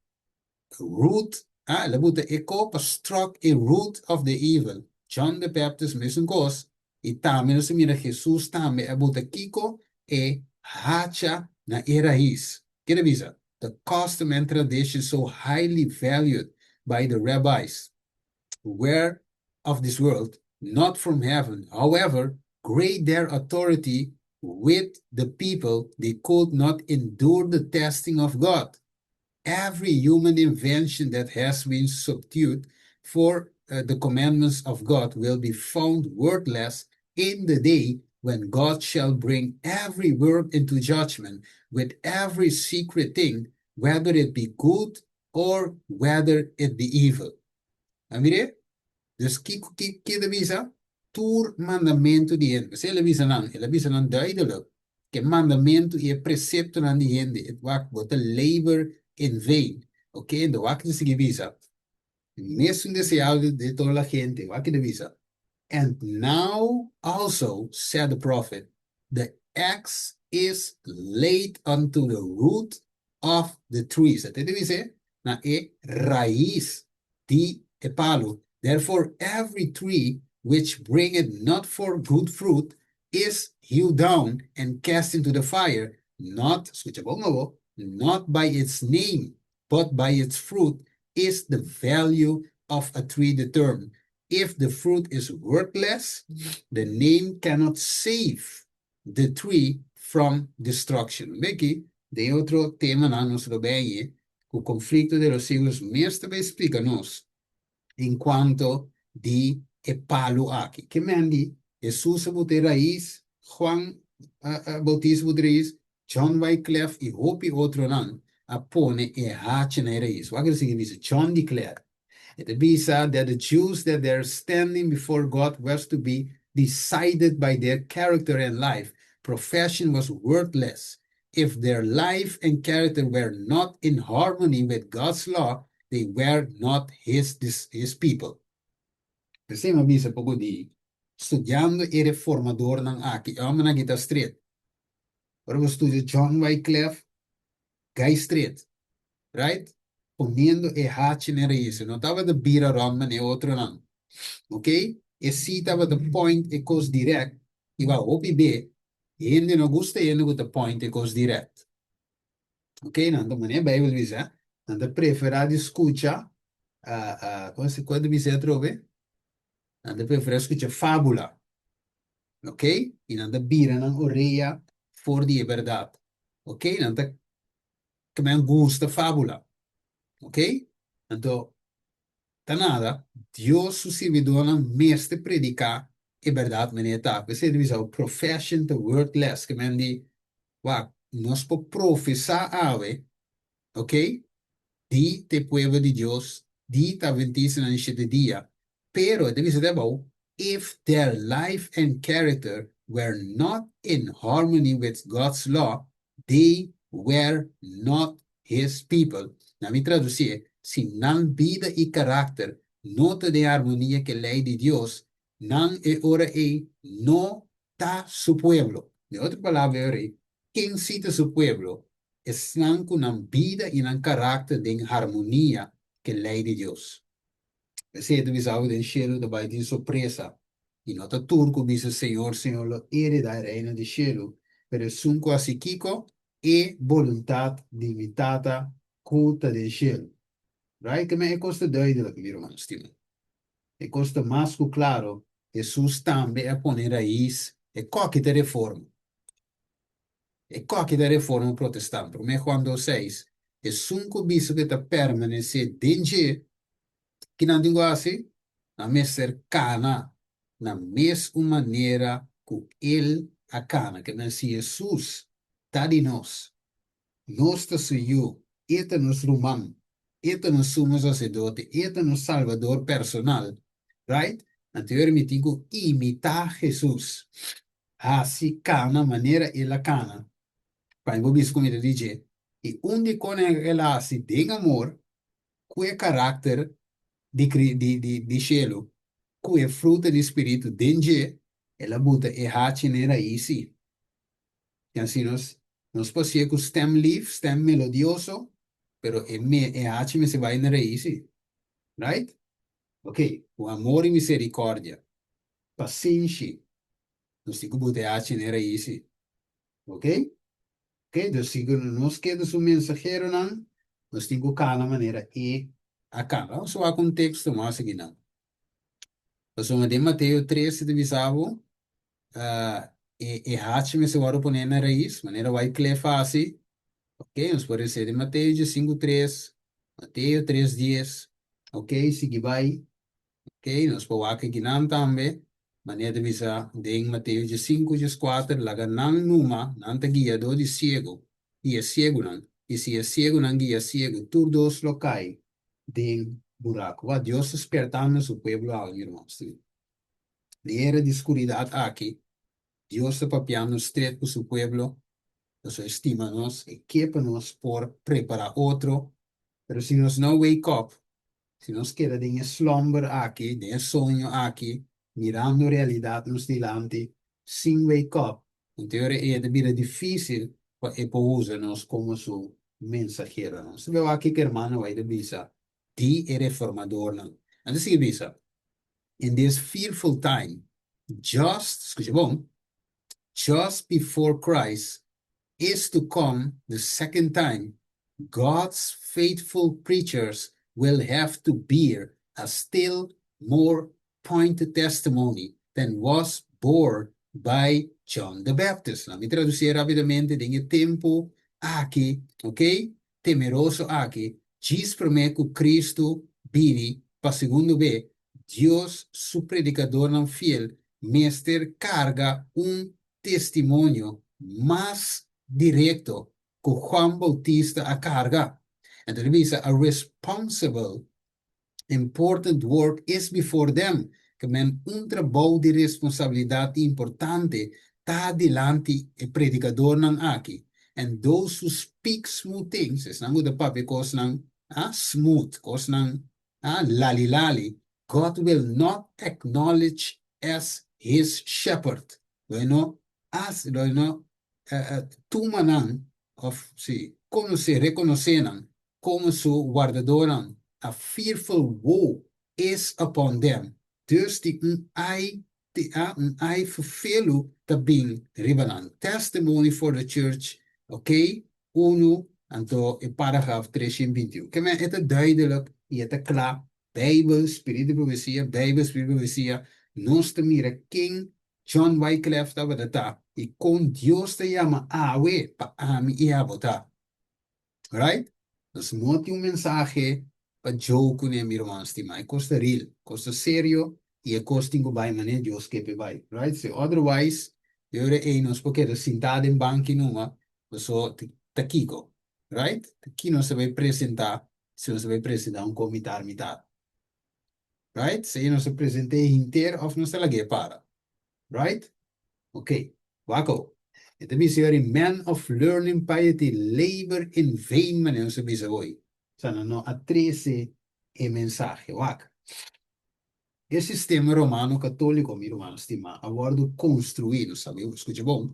Root, ah, el a buta e kos pa struck a root of the evil. John the Baptist, mesun kos, i tambe nos mira Hesus tambe a buta kiko e hacha na e rais. Kiko bisa? The custom and tradition so highly valued by the rabbis were of this world, not from heaven. However great their authority with the people, they could not endure the testing of God. Every human invention that has been substituted for the commandments of God will be found worthless in the day when God shall bring every work into judgment with every secret thing, whether it be good or whether it be evil. A mira? Dus kiko kiko bisa? Tur mandamentu di hende. El a bisa nan, el a bisa nan duidelijk. Ku mandamentu i preseptonan di hende, e wak bo ta labor in vain. Ok? Anto wak e sigui bisa. Mesun deseo di tur e hende, wak e bisa. "And now also," said the prophet, "the axe is laid unto the root of the trees." Tende bisa? Na e rais di e palu. "Therefore, every tree which bringeth not forth good fruit is hewed down and cast into the fire." Not, skucha bon, not by its name, but by its fruit is the value of a tree determined. If the fruit is worthless, the name cannot save the tree from destruction. Beki, den otro temanan nos lo bin, e konflikto di los siglos mes tambe splika nos en kuanto di e palu aki. Ke men di, Hesus a buta rais, Juan Bautista buta rais, John Wycliffe i hopi otronan a pone e hacha na rais. Wak e sigui John declared. It bisa that the Jews, that their standing before God was to be decided by their character and life. Profession was worthless. If their life and character were not in harmony with God's law, they were not his people. P'esei mi a bisa poko di studiando e reformadornan aki, e nan ta straight. Ora bo studia John Wycliffe, guy straight, right? Poniendo e hacha na rais, no tabata bira rònt ni otronan. Ok? E si tabata point e kos direct, i wak hopi be, hende no gusta hende ku ta point e kos direct. Ok? Nan ta manera Beibel bisa, nan ta preferá di skucha, kon se kon bisa atrobe? Nan ta preferá skucha fábula. Ok? I nan ta bira nan orea for di bèrdat. Ok? Nan ta tambe gusta fábula. Ok? Anto, ta nada, Dios su sirbidónan mester prediká e bèrdat manera ta. P'esei bisa profession ta worthless, ke men di, wak, nos por profesá awe. Ok? Di ta e pueblo di Dios, di ta Adventistanan di shete dia, pero e ta bisa te abou, if their life and character were not in harmony with God's law, they were not His people. Na mi traducié, si nan bida i karakter no ta den harmonia ku e lei di Dios, nan e ora ei no ta su pueblo. Den otro palabra e ora ei, ken si ta su pueblo? Esnan ku nan bida i nan karakter den harmonia ku e lei di Dios. P'esei ta bisa awe den shelu ta bai tin sorpresa, i no ta tur ku bisa Señor, Señor lo hereda e reino di shelu, pero esun ku hasi kiko? E boluntat di mi Tata ku ta den shelu. Right? Ke men e kos ta duidelik, mi ruman stima. E kos ta mas ku klaro, Hesus tambe a pone rais e koki ta reforma. E koki ta reforma protestant. Promé Juan dos seis, Esun ku bisa ku e ta permanesé den dje, ki nan tin ku hasi? Nan mester kana na mes un manera ku el a kana. Ke men si Hesus ta di nos, nos ta su yu, e ta nos ruman, e ta nos sumo saserdote, e ta nos salbador personal, right? Anto yora mi tin ku imitá Hesus. Hasi kana manera el a kana, pa mi por bisa ku mi ta di dje. I un di konen el a hasi den amor, ku e karakter di di di di shelu, ku e fruta di spiritu den dje, el a buta e hachi na e rais si. I asina nos nos por hasié ku stem lif, stem melodioso, pero e me e hachi mester bai na rais si. Right? Ok, ku amor i miserikòrdia. Pasenshi. Nos tin ku buta e hachi na e rais. Ok? Ok, dus si nos keda su mensaheronan, nos tin ku kana manera e a kana. Nos wak un teksto mas akinan. Pasobra den Mateo tres ta bisa bo, e e hachi mester wòrdu poné na rais, manera Wycliffe a hasi. Ok, nos por rese den Mateo diesinku tres, Mateo tres dies. Ok, sigui bai. Ok, nos por wak akinan tambe, manera ta bisa den Mateo diesinku dieskuater, laga nan numa, nan ta guiadó di siegu i e siegunan, i si e siegunan guia siegu, tur dos lo kai den buraku. Wak, Dios ta spertando su pueblo awe, mi hermanos. Den era di skuridat aki, Dios ta papiando stret ku su pueblo, pasobra e stima nos, e ke pa nos por prepará otro, pero si nos no wake up, Si nos keda den e slumber aki, den e soño aki, mirando realidad nos dilanti, sin wake up, anto e ora ei e ta bira difícil pa e por usa nos como su mensaheronan. Nos ta wak kiko hermano White a bisa di e reformadornan. Nan ta sigui bisa, In this fearful time, just, scucha bon, just before Christ is to come the second time, God's faithful preachers will have to bear a still more pointed testimony than was bore by John the Baptist. Laat mi traducié rapidamente den e tempu aki, ok, temeroso aki, djis promé ku Cristo bini pa segundo be, Dios su predikadornan fiel mester karga un testimonio mas direkto ku Juan Bautista a karga. Anto ta bisa, A responsible, important work is before them, ke men un trabou di responsabilidat importante ta dilanti e predikadornan aki. And those who speak smooth things, esnan ku ta papia kosnan smooth, kosnan lali lali, God will not acknowledge as his shepherd. Lo e no hasi, lo e no tuma nan, òf si, konosé, rekonosé nan komo su wardadónan. A fearful woe is upon them. Dus di un ai di a un ai ferfelu ta bin riba nan. Testimony for the Church, ok, unu, anto e paragraf 321. Ke men e ta duidelijk i e ta kla, Bijbel, Spiritu di Profesia, Bijbel, Spiritu di Profesia, nos ta mira ken John Wyclef tabata ta i kon Dios ta yama awe pa ami i abo ta. Right? Nos no tin un mensahe pa joke kuné, mi ruman stimá. E kos ta real, kos ta serio i e kos tin ku bai manera Dios ke p'e bai. Right? Si otherwise, e ora ei nos por keda sintá den banki numa, paso ta kiko? Right? Ki nos ta bai presentá si nos ta bai presentá un kos mitar mitar? Right? Sea nos ta present'é henter òf nos ta lag'é para. Right? Ok. Wak awo. E ta bisa yori men of learning piety labor in vain manera nos ta bisa hoy. Sa nan no a trese e mensahe. Wak. E sistema romano katóliko, mi ruman stimá, a wòrdu konstruí, nos sabi, skucha bon,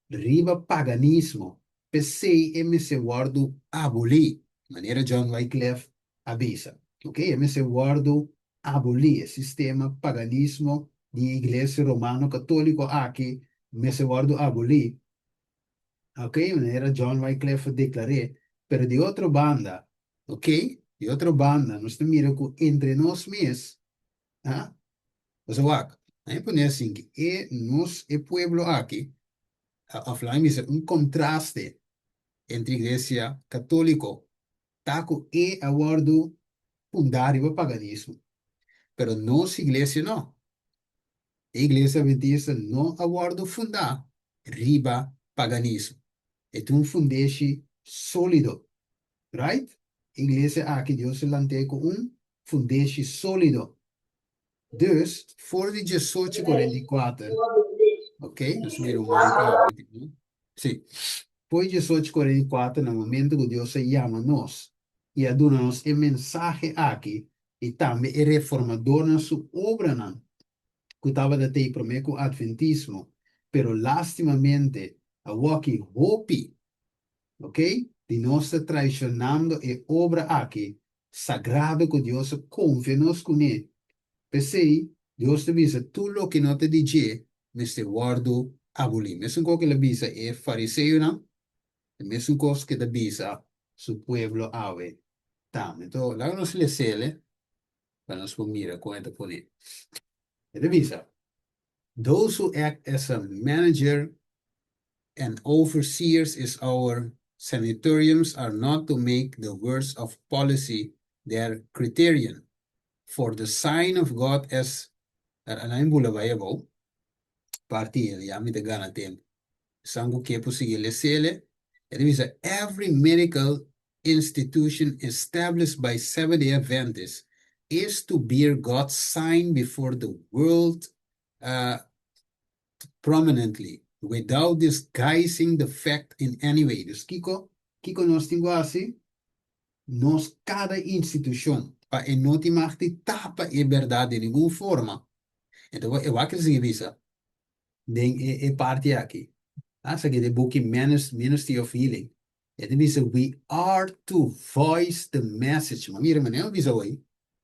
riba paganismo, p'esei e mester wòrdu abolí, manera John Wycliffe a bisa. Ok, e mester wòrdu abolí, e sistema paganismo di e Iglesia Romano Katóliko aki mester wòrdu abolí, ok, manera John Wycliffe a deklar'é. Pero di otro banda, Ok, di otro banda nos ta mira ku entre nos mes, ha, pasobra wak, a mi pone asin ki e nos e pueblo aki, òf laga mi bisa un kontraste entre iglesia katóliko ta ku e a wòrdu fundá riba paganismo, pero nos iglesia no. E iglesia adventista no a wòrdu fundá riba paganismo. E tin un fundeshi sólido. Right? E iglesia aki Dios a lant'é ku un fundeshi sólido. Dus, for di 1844, ok, nos mira un man ku habri aki, no? Sí. For di 1844, na momento ku Dios a yama nos i a duna nos e mensahe aki i tambe e reformadornan su obranan ku tabata t'ei promé ku Adventismo, pero lástimamente awoki hopi Ok, di nos ta traicionando e obra aki sagrado cu Dios a confia nos cune. P'esey, Dios ta bisa tur loke no ta di dje mester wordo aboli. Mesun cos cu el a bisa e fariseonan, e mesun cos cu e ta bisa su pueblo awe tambe. Enton, laga nos lesele pa nos por mira con e ta pone. E ta bisa, Those who act as a manager and overseers is our sanatoriums are not to make the words of policy their criterion, for the sign of God as Anai bula bai abou, parti el, ya mi ta gana tempu. Esan ku ke por sigui lesele, e ta bisa every medical institution established by Seventh-day Adventists is to bear God's sign before the world uh, prominently, without disguising the fact in any way. Dus kiko, kiko nos tin ku hasi? Nos kada institushon, pa e no tin mag di tapa e bèrdat den ningun forma. Enton e wak e sigui bisa den e e parti aki. Esaki ta e buki Ministry of Healing. E ta bisa, We are to voice the message, ma mira manera mi bisa hoy,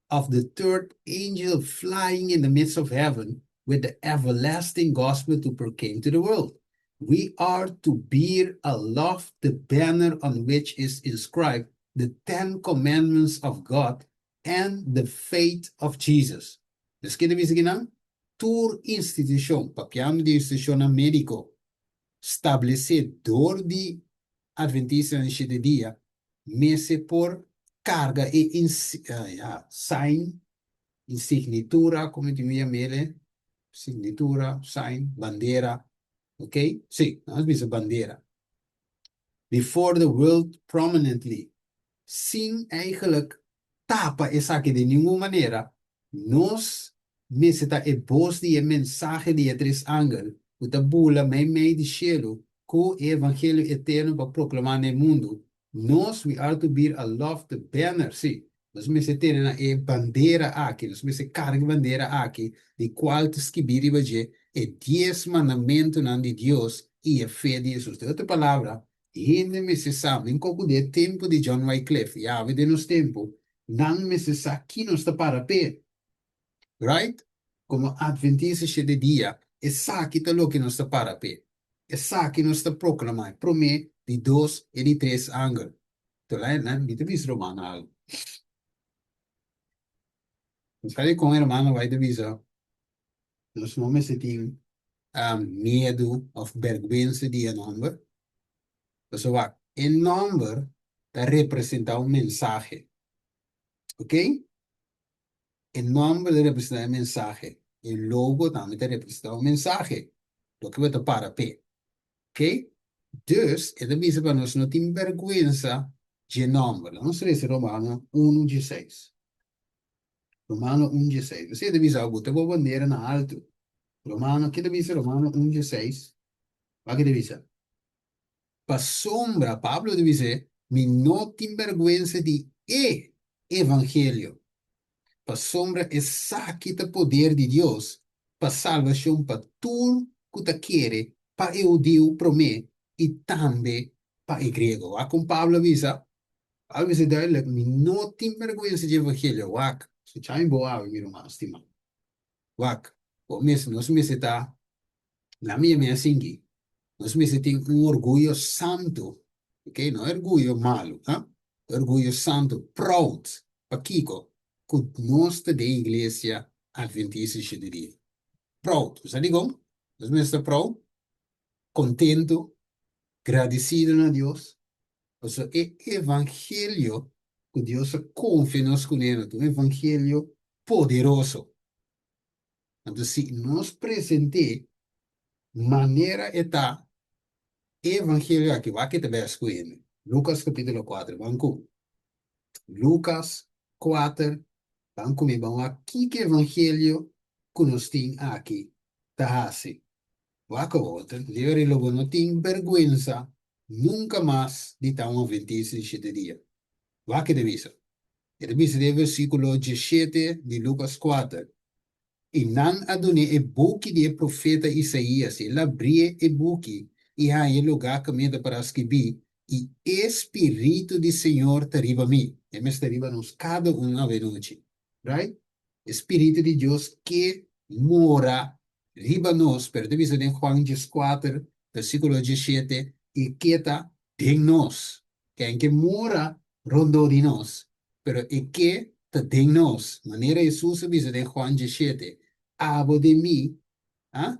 of the third angel flying in the midst of heaven with the everlasting gospel to proclaim to the world. We are to bear aloft the banner on which is inscribed the Ten Commandments of God and the faith of Jesus. Dus ke ta bisa kinan? Tur institushon, papiando di institushonnan médiko, stablesé dor di Adventistanan di Shete Dia, mester por karga e sign, insignitura, komo tin yam'el, signitura, sign, bandera, ok? Sí, nos bisa bandera. Before the world prominently, sin eigenlijk tapa esaki den ningun manera, nos mester ta e bos di e mensahe di e tres angel ku ta bula meimei di shelu ku e evangelio eterno pa proklamá na e mundu. Nos, we are to bear aloft the banner, sí, nos mester tene na e bandera aki, nos mester karga e bandera aki di kual ta skibí riba dje e dies mandamentunan di Dios i e fe di Hesus. Den otro palabra, hende mester sa, men koku den e tempu di John Wycliffe i awe den nos tempu, nan mester sa ki nos ta para p'e. Right? Komo Adventista shete dia, esaki ta loke nos ta para p'e. Esaki nos ta proklamá, e promé, di dos i di tres angel. Tola nan mi ta bisa rumannan algu. Nos sa dikon e rumannan bai ta bisa nos no mester tin miedu òf bèrgwensa di e nòmber. Pasobra wak, e nòmber ta representá un mensahe. Oké? E nòmber ta representá e mensahe. E logo tambe ta representá un mensahe, loke bo ta para p'e. Oké? Dus, e ta bisa pa nos no tin bèrgwensa. Dje nòmber. Laga nos lesa Romano unu dieseis. Romano un dieseis. Esei ta bisa bo ta bo bandera na haltu. Romano, ke ta bisa Romano un dieseis? Wak ke ta bisa. Pasobra, Pablo ta bis'é, mi no tin bèrgwensa di e evangelio, pasobra esaki ta poder di Dios pa salbashon pa tur ku ta kere, pa e hudiu promé i tambe pa e griego. Wak kon Pablo a bisa. Pablo a bisa duidelijk, Mi no tin bèrgwensa di evangelio. Wak, skucha mi bo awe, mi ruman stimá. Wak, bo mes, nos mester ta na mi mi a sinti, nos mester tin un orguyo santu, ok, no orguyo malu, ha, orguyo santu, proud, pakiko? Ku nos ta den Iglesia Adventista di Shete Dia. Proud, bo sa dikon? Nos mester ta proud, kontentu, gradisido na Dios, pasobra e evangelio ku Dios a konfia nos kuné no ta un evangelio poderoso. Anto si nos present'é manera e ta, e evangelio aki wak e ta bes ku hende. Lukas kapítulo kuater, ban ku. Lukas kuater, ban ku mi ban wak kiko evangelio ku nos tin aki ta hasi. Wak awor, Leori lo bo no tin bèrgwensa nunka mas di ta un adventista di shete dia. Wak e ta bisa. E ta bisa den versíkulo diesshete di Lukas kuater, I nan a dun'é e buki di e profeta Isaías, i el a abrié e buki i haña e lugá kaminda ta pará skibí, I e Spiritu di Señor ta riba mi. E mester riba nos kada un awenochi, right? E Spiritu di Dios ke mora riba nos, pero ta bisa den Juan dieskuater, versíkulo diesshete, i ke ta den nos. Ken ke mora rondó di nos, pero e ke ta den nos, manera Hesus a bisa den Juan diesshete, Abo den mi, a,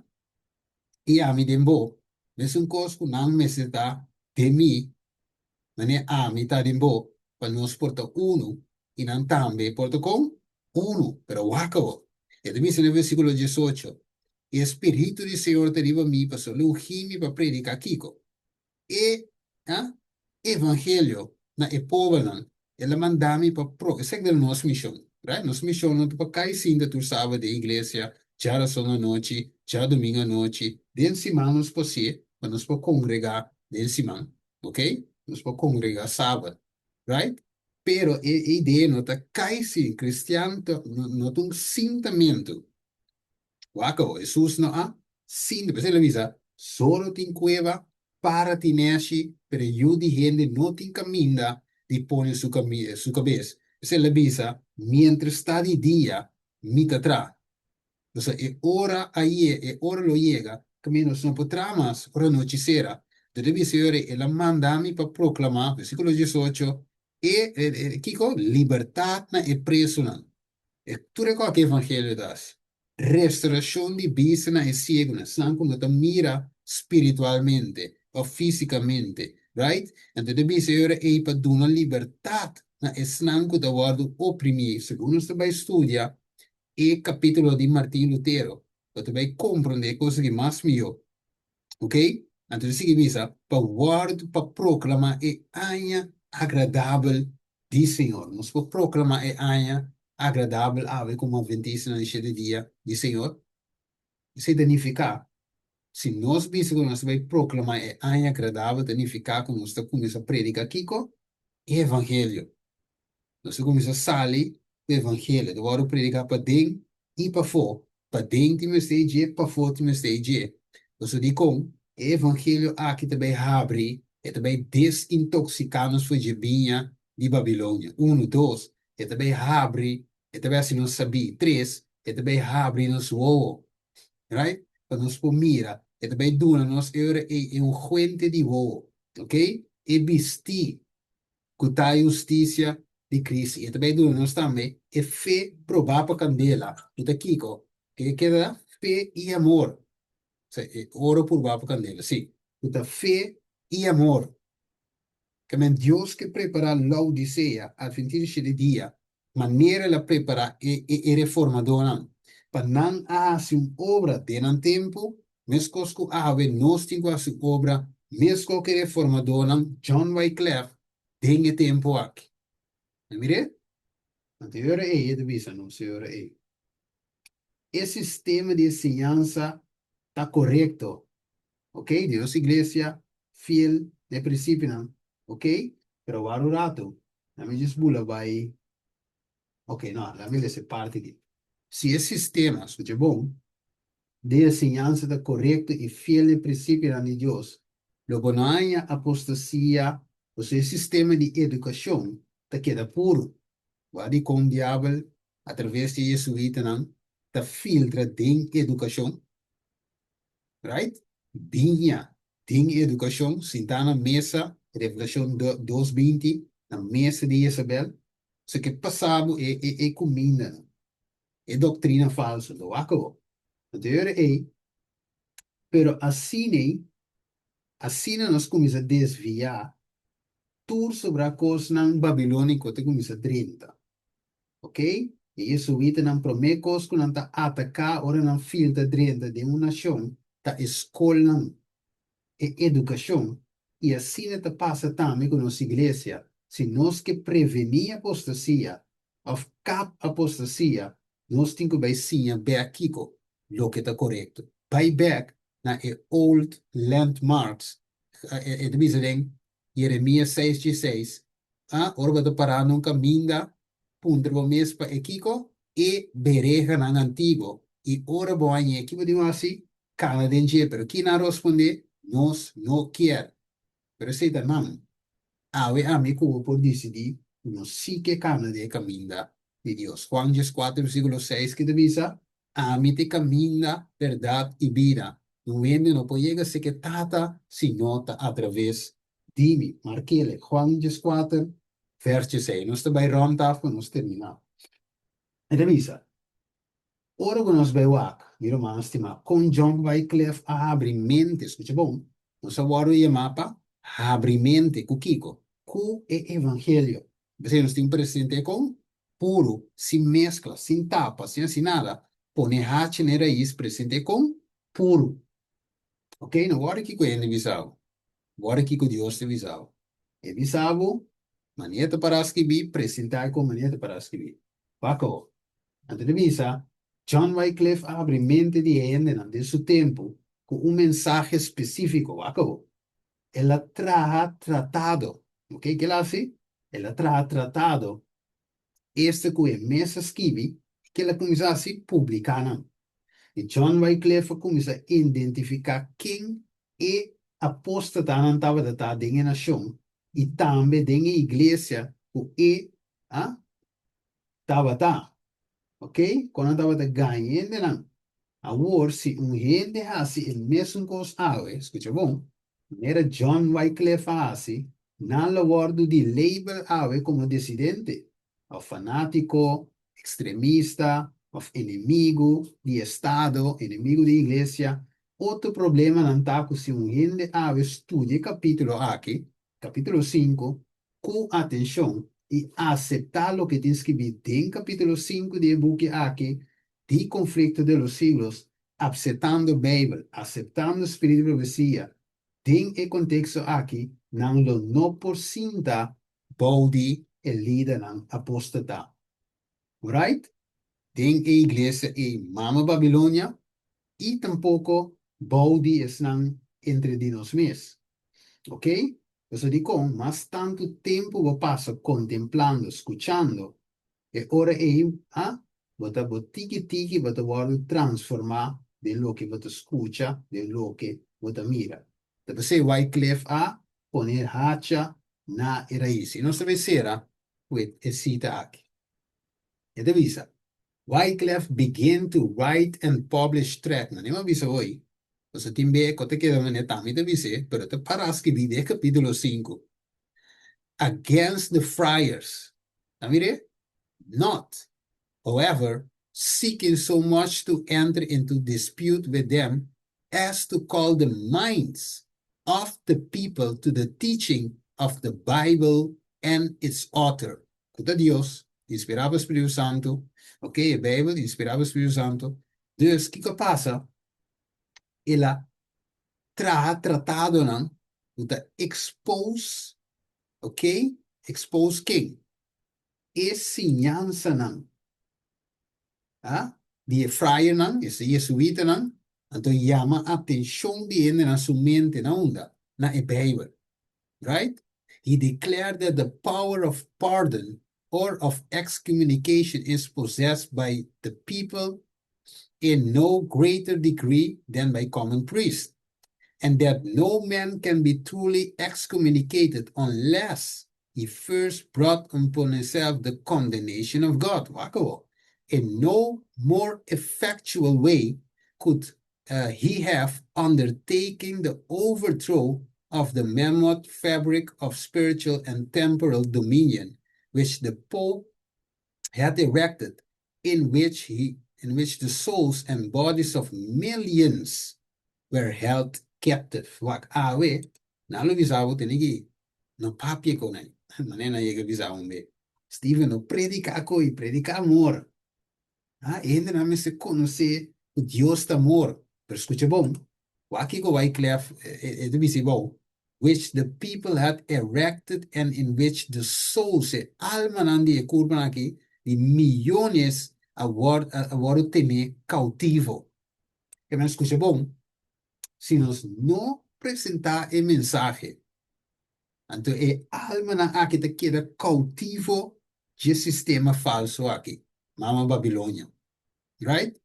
i ami den bo, mesun kos ku nan mester ta den mi, manera ami ta den bo, pa nos por ta unu, i nan tambe por ta kon? Unu. Pero wak awor, e ta bisa den versíkulo diesocho, E Spiritu di Señor ta riba mi, pasobra lo ungi mi pa prediká kiko? E a evangelio na e pobernan. El a manda mi pa pro. Esaki ta nos mishon, right? Nos mishon no ta pa kai sinta tur sabado den iglesia, djarason anochi, djadumingu anochi. Den siman nos por hasié, pa nos por kongregá den siman, ok? Nos por kongregá sabado, right? Pero e idea no ta kai sin. Kristian ta no ta un sintamentu. Wak awor, Hesus no a sinti, p'esei el a bisa, Zoro tin kueba, para tin neshi, pero e Yu di hende no tin kaminda di pone su su kabes. P'esei el a bisa, Miéntras ta di dia, mi ta traha. Pasobra e ora a ye, e ora lo yega, kaminda nos no por traha mas, ora nochi sera. Anto el a bisa, Señor, el a manda mi pa proklamá, versíkulo diesocho, e, kiko? Libertat na e presunan. E tur e kos ku evangelio ta hasi. Restaurashon di bista na e siegunan, esnan ku no ta mira spiritualmente òf físikamente, right? Anto ta bisa e ora ei pa duna libertat na esnan ku ta wòrdu oprimí. Segun nos ta bai studia e kapítulo di Martin Lutero, bo ta bai komprondé e kos aki mas mihó. Ok? Anto ta sigui bisa, pa wòrdu pa proklamá e aña agradabel di Señor. Nos por proklamá e aña agradabel awe komo Adventistanan di Shete Dia di Señor? Esei ta nifiká, si nos bisa ku nos ta bai proklamá e aña agradabel, ta nifiká ku nos ta kuminsá prediká kiko? E Evangelio. Nos ta kuminsá sali ku evangelio, ta wòrdu prediká paden i pafó. Paden tin mester ei dje, pafó tin mester ei dje. Pasobra dikon? E evangelio aki ta bai habri, e ta bai desintoksiká nos for dje biña di Babilonia. Unu. Dos, e ta bai habri, e ta bai hasi nos sabí. Tres, e ta bai habri nos wowo. Right? Pa nos por mira. E ta bai duna nos e ora ei e unguente di wowo. Oké? E bistí ku ta e hustisia di Kristu, i e ta bai duna nos tambe e fe probá pa kandela. I ta kiko? Ku e keda fe i amor. Osea, e oro purbá pa kandela, sí, ku ta fe i amor. Kèmen Dios ke prepará Laodisea, Adventista shete dia, manera el a prepará e e reformadónan, pa nan a hasi un obra den nan tempu, meskos ku awe nos tin ku hasi un obra meskos ku e reformadónan, John Wyclef. Den e tempu aki. A mir'é? Anto e ora ei e ta bisa nos e ora ei, E sistema di enseñansa ta korekto, ok, di nos iglesia, fiel na e prinsipionan, ok, pero wak un ratu, lami djis bula bai, ok, no, lami lesa e parti aki. Si e sistema, skucha bon, di enseñansa ta korekto i fiel na e prinsipionan di Dios, lo bo no haña apostasia, pasobra e sistema di edukashon ta keda puru. Wak dikon diabel, atraves di e yesuitanan, ta filtra den edukashon? Right? Biña den edukashon, sintá na mesa, Revelashon 2:20, na mesa di Jezabel. So ke pasa bo e e kumindanan, e doktrina falso, lo wak bo. Anto e ora ei, pero asin'ei, asina nos kuminsá desviá, tur sobrá kosnan babilóniko ta kuminsá drenta. Ok? E jesuitanan promé kos ku nan ta ataká ora nan filtra drenta den un nashon ta e skolnan, e edukashon, i asina ta pasa tambe ku nos iglesia, si nos ke prevení apostasia òf kap apostasia, nos tin ku bai siña bèk kiko loke ta korekto. Bai bèk na e old landmarks, e ta bisa den Jeremias seis dieseis, A Ora bo ta pará na un kaminda, puntra bo mes pa e kiko e berehanan antiguo, i ora bo hañ'é, ki bo tin hasi? Kana den dje. Pero ki nan rospondé? Nos no kier. Pero esei ta nan. Awe ami ku bo por disidí ku nos sí ke kana den e kaminda di Dios. Juan 14 versíkulo 6 ki ta bisa, Ami ta e kaminda, bèrdat i bida. Un hende no por yega seke Tata si no ta atraves di mi. Markele, Juan 14, vers 16. Nos ta bai rònt af pa nos terminá. E ta bisa, Ora ku nos bai wak, mi rumannan stimá, kon John Wycliffe a habri mente, skucha bon, nos a wòrdu yamá pa habri mente, ku kiko? Ku e evangelio. P'esei nos tin present'é kon puru, sin meskla, sin tapa, sin hasi nada, pone hachi na e rais, present'é kon puru. Ok, no wòrdu kiko hende bisa bo, wòrdu kiko Dios ta bisa bo. E bisa bo, manera ta pará skibí, presentá e kon manera ta pará skibí. Wak awor. Anto ta bisa, John Wycliffe a habri mente di e hendenan den su tempu ku un mensahe spesífiko. Wak awor. El a traha tratado. Ok, ke el a hasi? El a traha tratado esta ku e mes a skibi i ke el a kuminsá hasi? Publiká nan. I John Wycliffe a kuminsá identifiká ken e apóstatanan tabata ta den e nashon i tambe den e iglesia ku e a tabata. Ok, kon nan tabata gaña hendenan. Awor, si un hende hasi e mesun kos awe, skucha bon, manera John Wycliffe a hasi, nan lo wòrdu di label awe komo disidente, òf fanátiko, ekstremista, òf enemigu di estado, enemigu di iglesia. Otro problemanan ta ku si un hende awe studia e kapítulo aki, kapítulo sinku, ku atenshon i aseptá loke tin skibí den kapítulo sinku di e buki aki, Di Conflicto de los Siglos, apsetando Beibel, aseptando spiritu di profesia, den e konteksto aki nan lo no por sinta bou di e lidernan apóstata. Right? Den e iglesia ei Mama Babilonia i tampoko bou di esnan entre di nos mes. Ok? Pasobra dikon mas tantu tempu bo pasa kontemplando, skuchando, E ora ei, a, bo ta bo tiki tiki bo ta wòrdu transformá den loke bo ta skucha, den loke bo ta mira. Ta p'esei Wycliffe a pone hacha na e rais. I nos ta bai sera ku e sita aki. E ta bisa, Wycliffe began to write and publish tract. Nan a bisa hoy, pasobra tin be ku ta keda manera tambe ta bis'é, pero ta para skibí den kapítulo sinku, Against the friars. Ta mir'é? Not, however, seeking so much to enter into dispute with them as to call the minds of the people to the teaching of the Bible and its author, ku ta Dios, inspirá pa Spiritu Santu. Ok, e Bijbel inspirá pa Spiritu Santu. Dus, kiko a pasa? El a traha tratadonan ku ta expose, ok, Expose ken? E siñansanan ah, di e fraiernan, e jesuitanan, anto yama atenshon di hendenan su mente na unda? Na e Beibel. Right? He declared that the power of pardon or of excommunication is possessed by the people in no greater degree than by common priests, and that no man can be truly excommunicated unless he first brought upon himself the condemnation of God. Wak awor. In no more effectual way could he have undertaken the overthrow of the mammoth fabric of spiritual and temporal dominion which the Pope had erected, in which the souls and bodies of millions were held captive. Wak awe, nan lo bisa bo tene ki no papia ku nan. Manera nan yega bisa un be. Steven, no prediká koi, prediká amor. Ah, hendenan mester konosé ku Dios ta amor. Pero skucha bon, wak kiko Wycliffe e ta bisa bou, which the people had erected and in which the souls, e almanan di e kurpanan aki, di miyones a wòrdu tené kautivo. Ke men skucha bon, si nos no presentá e mensahe, anto e almanan aki ta keda kautivo dje sistema falso aki, Mama Babilonia. Right?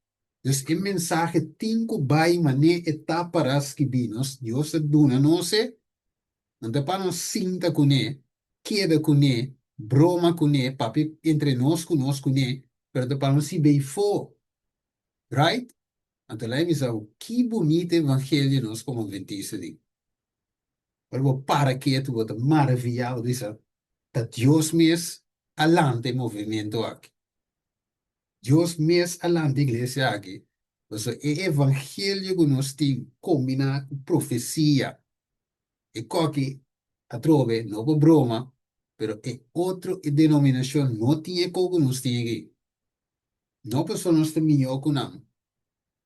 Dus e mensahe tin ku bai manera e ta pará skibí. Nos, Dios a duna nos e, no ta pa nos sinta kuné, keda kuné, broma kuné, papia entre nos ku nos kuné, pero ta pa nos hib'é afó. Right? Anto laga mi bisa bo, ki bunita evangelio nos komo adventista tin. Ora bo para ketu, bo ta maraviyá, bo ta bisa, ta Dios mes a lanta e movimento aki. Dios mes a lanta e iglesia aki. Pasobra e evangelio ku nos tin kombiná ku profesia, e koki atrobe, no pa broma, pero e otro denominashon no tin e kos ku nos tin aki. No pasobra nos ta mihó ku nan,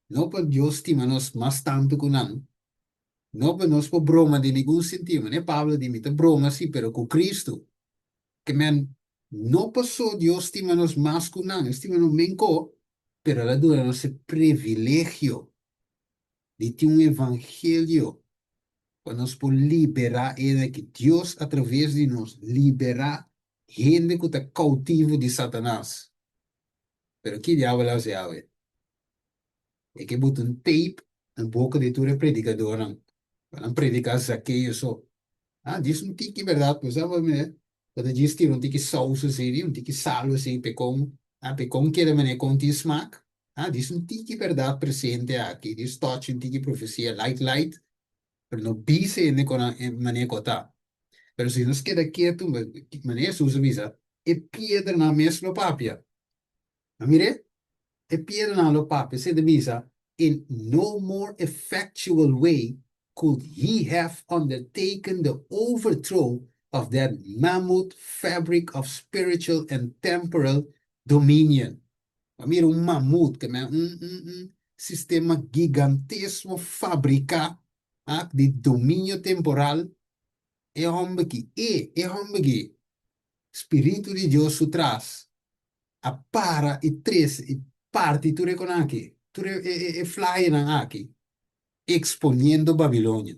no pa Dios stima nos mas tantu ku nan, no pa nos por broma den ningun sentido. Manera Pablo di, mi ta broma si, pero ku Kristu. Ke men no paso Dios stima nos mas ku nan, e stima nos menkó, pero el a duna nos e privilegio di tin un evangelio pa nos por liberá hende aki. Dios a traves di nos liberá hende ku ta koutivo di Satanas. Pero ki diabel a hasi awe? E ke buta un tape na boka di tur e predikadornan pa nan prediká Zakeo so. Ah, djis un tiki bèrdat, bo sa bo mira, bo ta djis tira un tiki sous así, un tiki salu así, p'e kon, ah, p'e kon keda manera kon tin smak. Ah, djis un tiki bèrdat presente aki, djis touch un tiki profesia light light, pero no bisa hende kon nan manera ku ta. Pero si nos keda ketu, manera Hesus a bisa, e piedranan mes lo papia. A mir'é? E piedranan lo papia, esei ta bisa, In no more effectual way could he have undertaken the overthrow of that mammoth fabric of spiritual and temporal dominion. A mira un mamut, ke men un un un sistema gigantesmo fabriká ah, di dominio temporal, e hòmber ki, e, e hòmber ki, Spiritu di Dios su tras, a para i trese i parti tur e konan aki, tur e e e flyernan aki, eksponiendo Babilonia.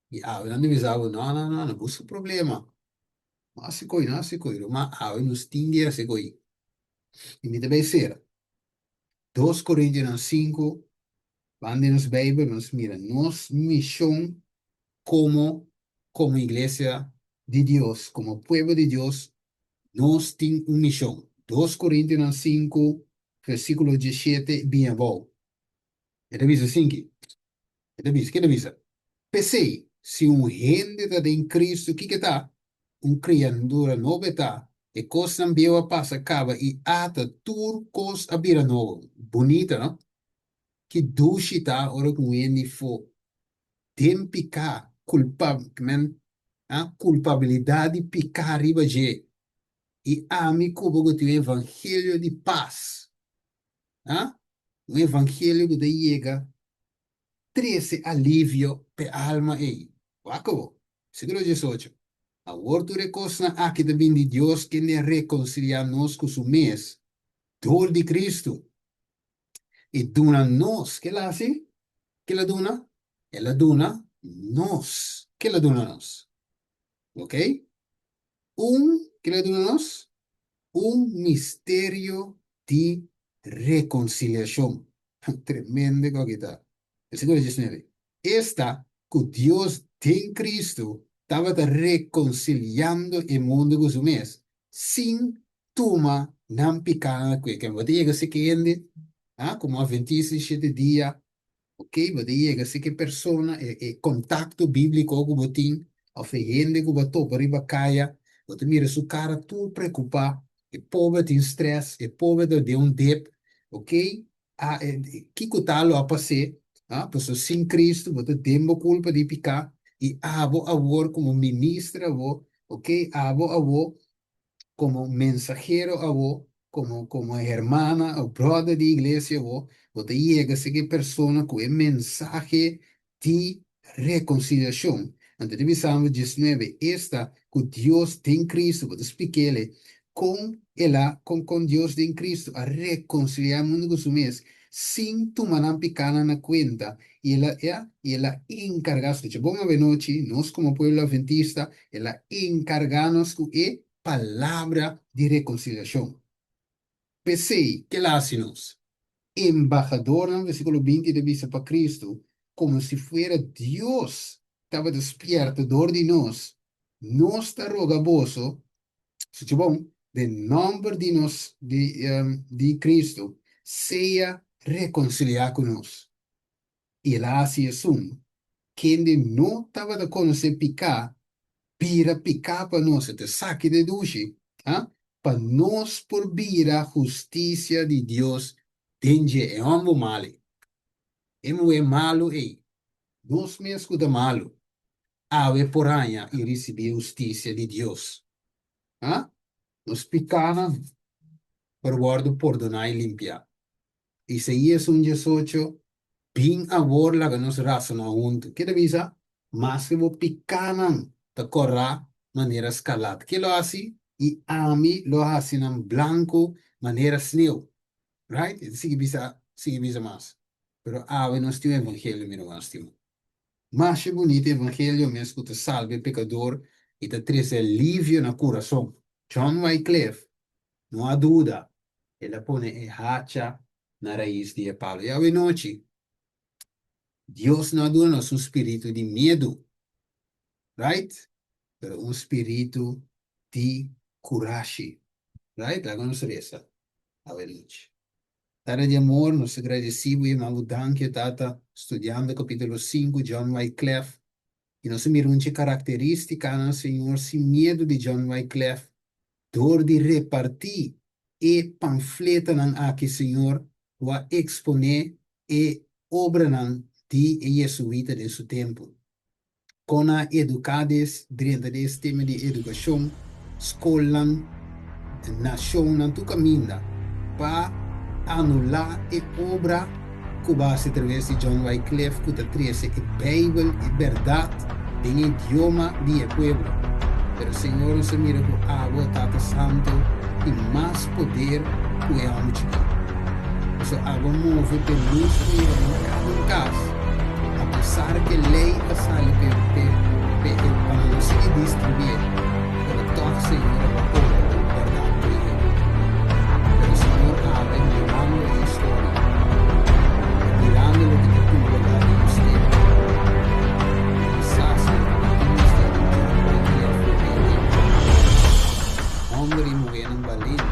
I awe nan ta bisa bo, no, no, no, no buska problema. No hasi koi, no hasi koi. Ruman, awe nos tin di hasi koi. I mi ta bai sera. Dos Korintionan sinku, ban den nos Beibel, nos mira nos mishon komo komo iglesia di Dios, komo pueblo di Dios, nos tin un mishon. Dos Korintionan sinku, versíkulo diesshete bin abou. E ta bisa asinki, e ta bisa, ke ta bisa? P'esei, si un hende ta den Kristu, kiko e ta? Un kriatura nobo e ta, e kosnan bieu a pasa kaba i ata tur kos a bira nobo. Bunita, no? Ki dushi ta ora ku un hende for den piká, kulpa, men, a kulpabilidat di piká riba dje, i ami ku bo ku tin un evangelio di pas, a un evangelio ku ta yega trese alivio p'e alma ei. Wak bo, versíkulo diesocho. Awor tur e kosnan aki ta bin di Dios kende a rekonsiliá nos ku su mes dor di Kristu i duna nos, ke el a hasi? Ke el a duna? El a duna nos. Ke el a duna nos? Ok? Un, ke el a duna nos? Un misterio di rekonsiliashon. Tremendo ku aki ta. Versíkulo diesnuebe, Esta ku Dios den Kristu tabata rekonsiliando e mundu ku su mes, sin tuma nan pikánan na kuenta. Bo ta yega si ke hende, ah, komo atventista di shete dia, ok, bo ta yega si ke persona, e e kontakto bíbliko ku bo tin, òf e hende ku bo a topa riba kaya, bo ta mira su kara tur preokupá, e pober tin strès, e pober ta den un dep, ok, A, kiko ta lo a pas'é? A, pasobra sin Cristo bo ta den bo culpa di picá, i abo awor como minister awo, ok, abo awo como mensahero awo, como, como hermana o brother di iglesia awo, bo ta yega serka e persona cu e mensahe di rekonsiliashon. Anto ta bisa mi diesnuebe, esta ku Dios den Kristu, bo ta splik'el kon el a, kon kon Dios den Kristu a rekonsiliá mundu ku su mes, sin tuma nan pikánan na kuenta, i el a, ya, i el a enkargá, skucha bon avenochi, nos komo pueblo atventista, el a enkargá nos ku e palabra di rekonsiliashon. P'esei, ke la hasi nos? Embahadornan, versíkulo 20 ta bisa, pa Kristu, komo si fuera Dios tabata spierta dor di nos, nos ta roga boso, skucha bon, den nòmber di nos, di, di Kristu, sea rekonsiliá ku nos. I el a hasi esun, kende no tabata konosé piká, bira piká pa nos, e ta esaki ta e dushi, ha? Pa nos por bira hustisia di Dios den dje. E hòmber malu ei, e muhé malu ei, nos mes ku ta malu, awe por haña i risibí e hustisia di Dios. Ha? Nos pikánan por wòrdu pordoná i limpiá. Isaías un diesocho, Bin awor laga nos rasoná huntu. Ke ta bisa? Maske bo pikánan ta kòrá manera skarlat, ke lo hasi? I ami lo hasi nan blanku manera sneu. Right? E ta sigui bisa, sigui bisa mas. Pero awe nos tin un evangelio, mi ruman stimá. Masha bunita evangelio mes ku ta salba e pekador i ta trese alivio na kurason. John Wycliffe No a duda, el a pone e hacha na rais di e palu. I awenochi, Dios no a duna nos un spiritu di miedu, right? Pero un spiritu di kurashi, right? Laga nos resa awenochi. Tata di amor, nos ta gradisí bo i yama bo danki, o Tata, studiando kapítulo sinku, John Wyclef, i nos a mira un dje karakterístikanan, Señor, sin miedu di John Wyclef, Dor di repartí e pamfletanan aki, Señor, bo a eksponé e obranan di e jesuita den su tempu. Kon a eduká des drenta den e sistema di edukashon, skolnan, nashonnan, tur kaminda, pa anulá e obra ku bo a hasi atraves di John Wycliffe ku ta trese e Beibel, e bèrdat, den e idioma di e pueblo. Pero Señor nos a mira ku abo, Tata Santo, tin mas poder ku e hòmber chikí. Pasobra abo a move p'e lus por yega den kada un kas, apesar ku e lei a sali p'e p'e p'e pa nan no sigui distribuié. Pero tòg Señor a bo obra bo bèrdat por yega. Pero Señor awe mirando e historia i mirando loke ta tuma lugar den nos tempu, nos sa, Señor, ku tin mester di John Wycliffe Rubén den Hòmber i muhénan balente.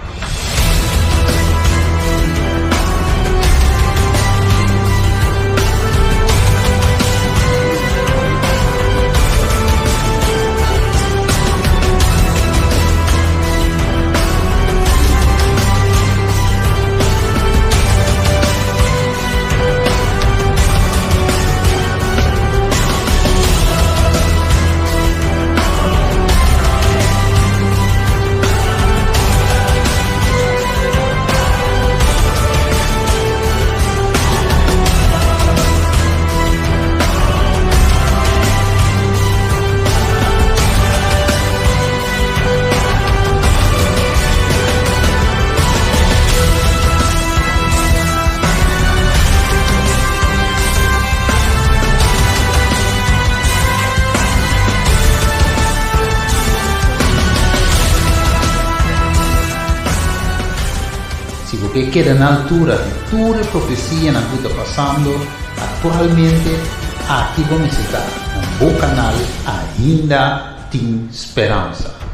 ke keda na altura di tur e profesianan ku ta pasando aktualmente, aki bo mester ta na bo kanal Ainda Tin Speransa.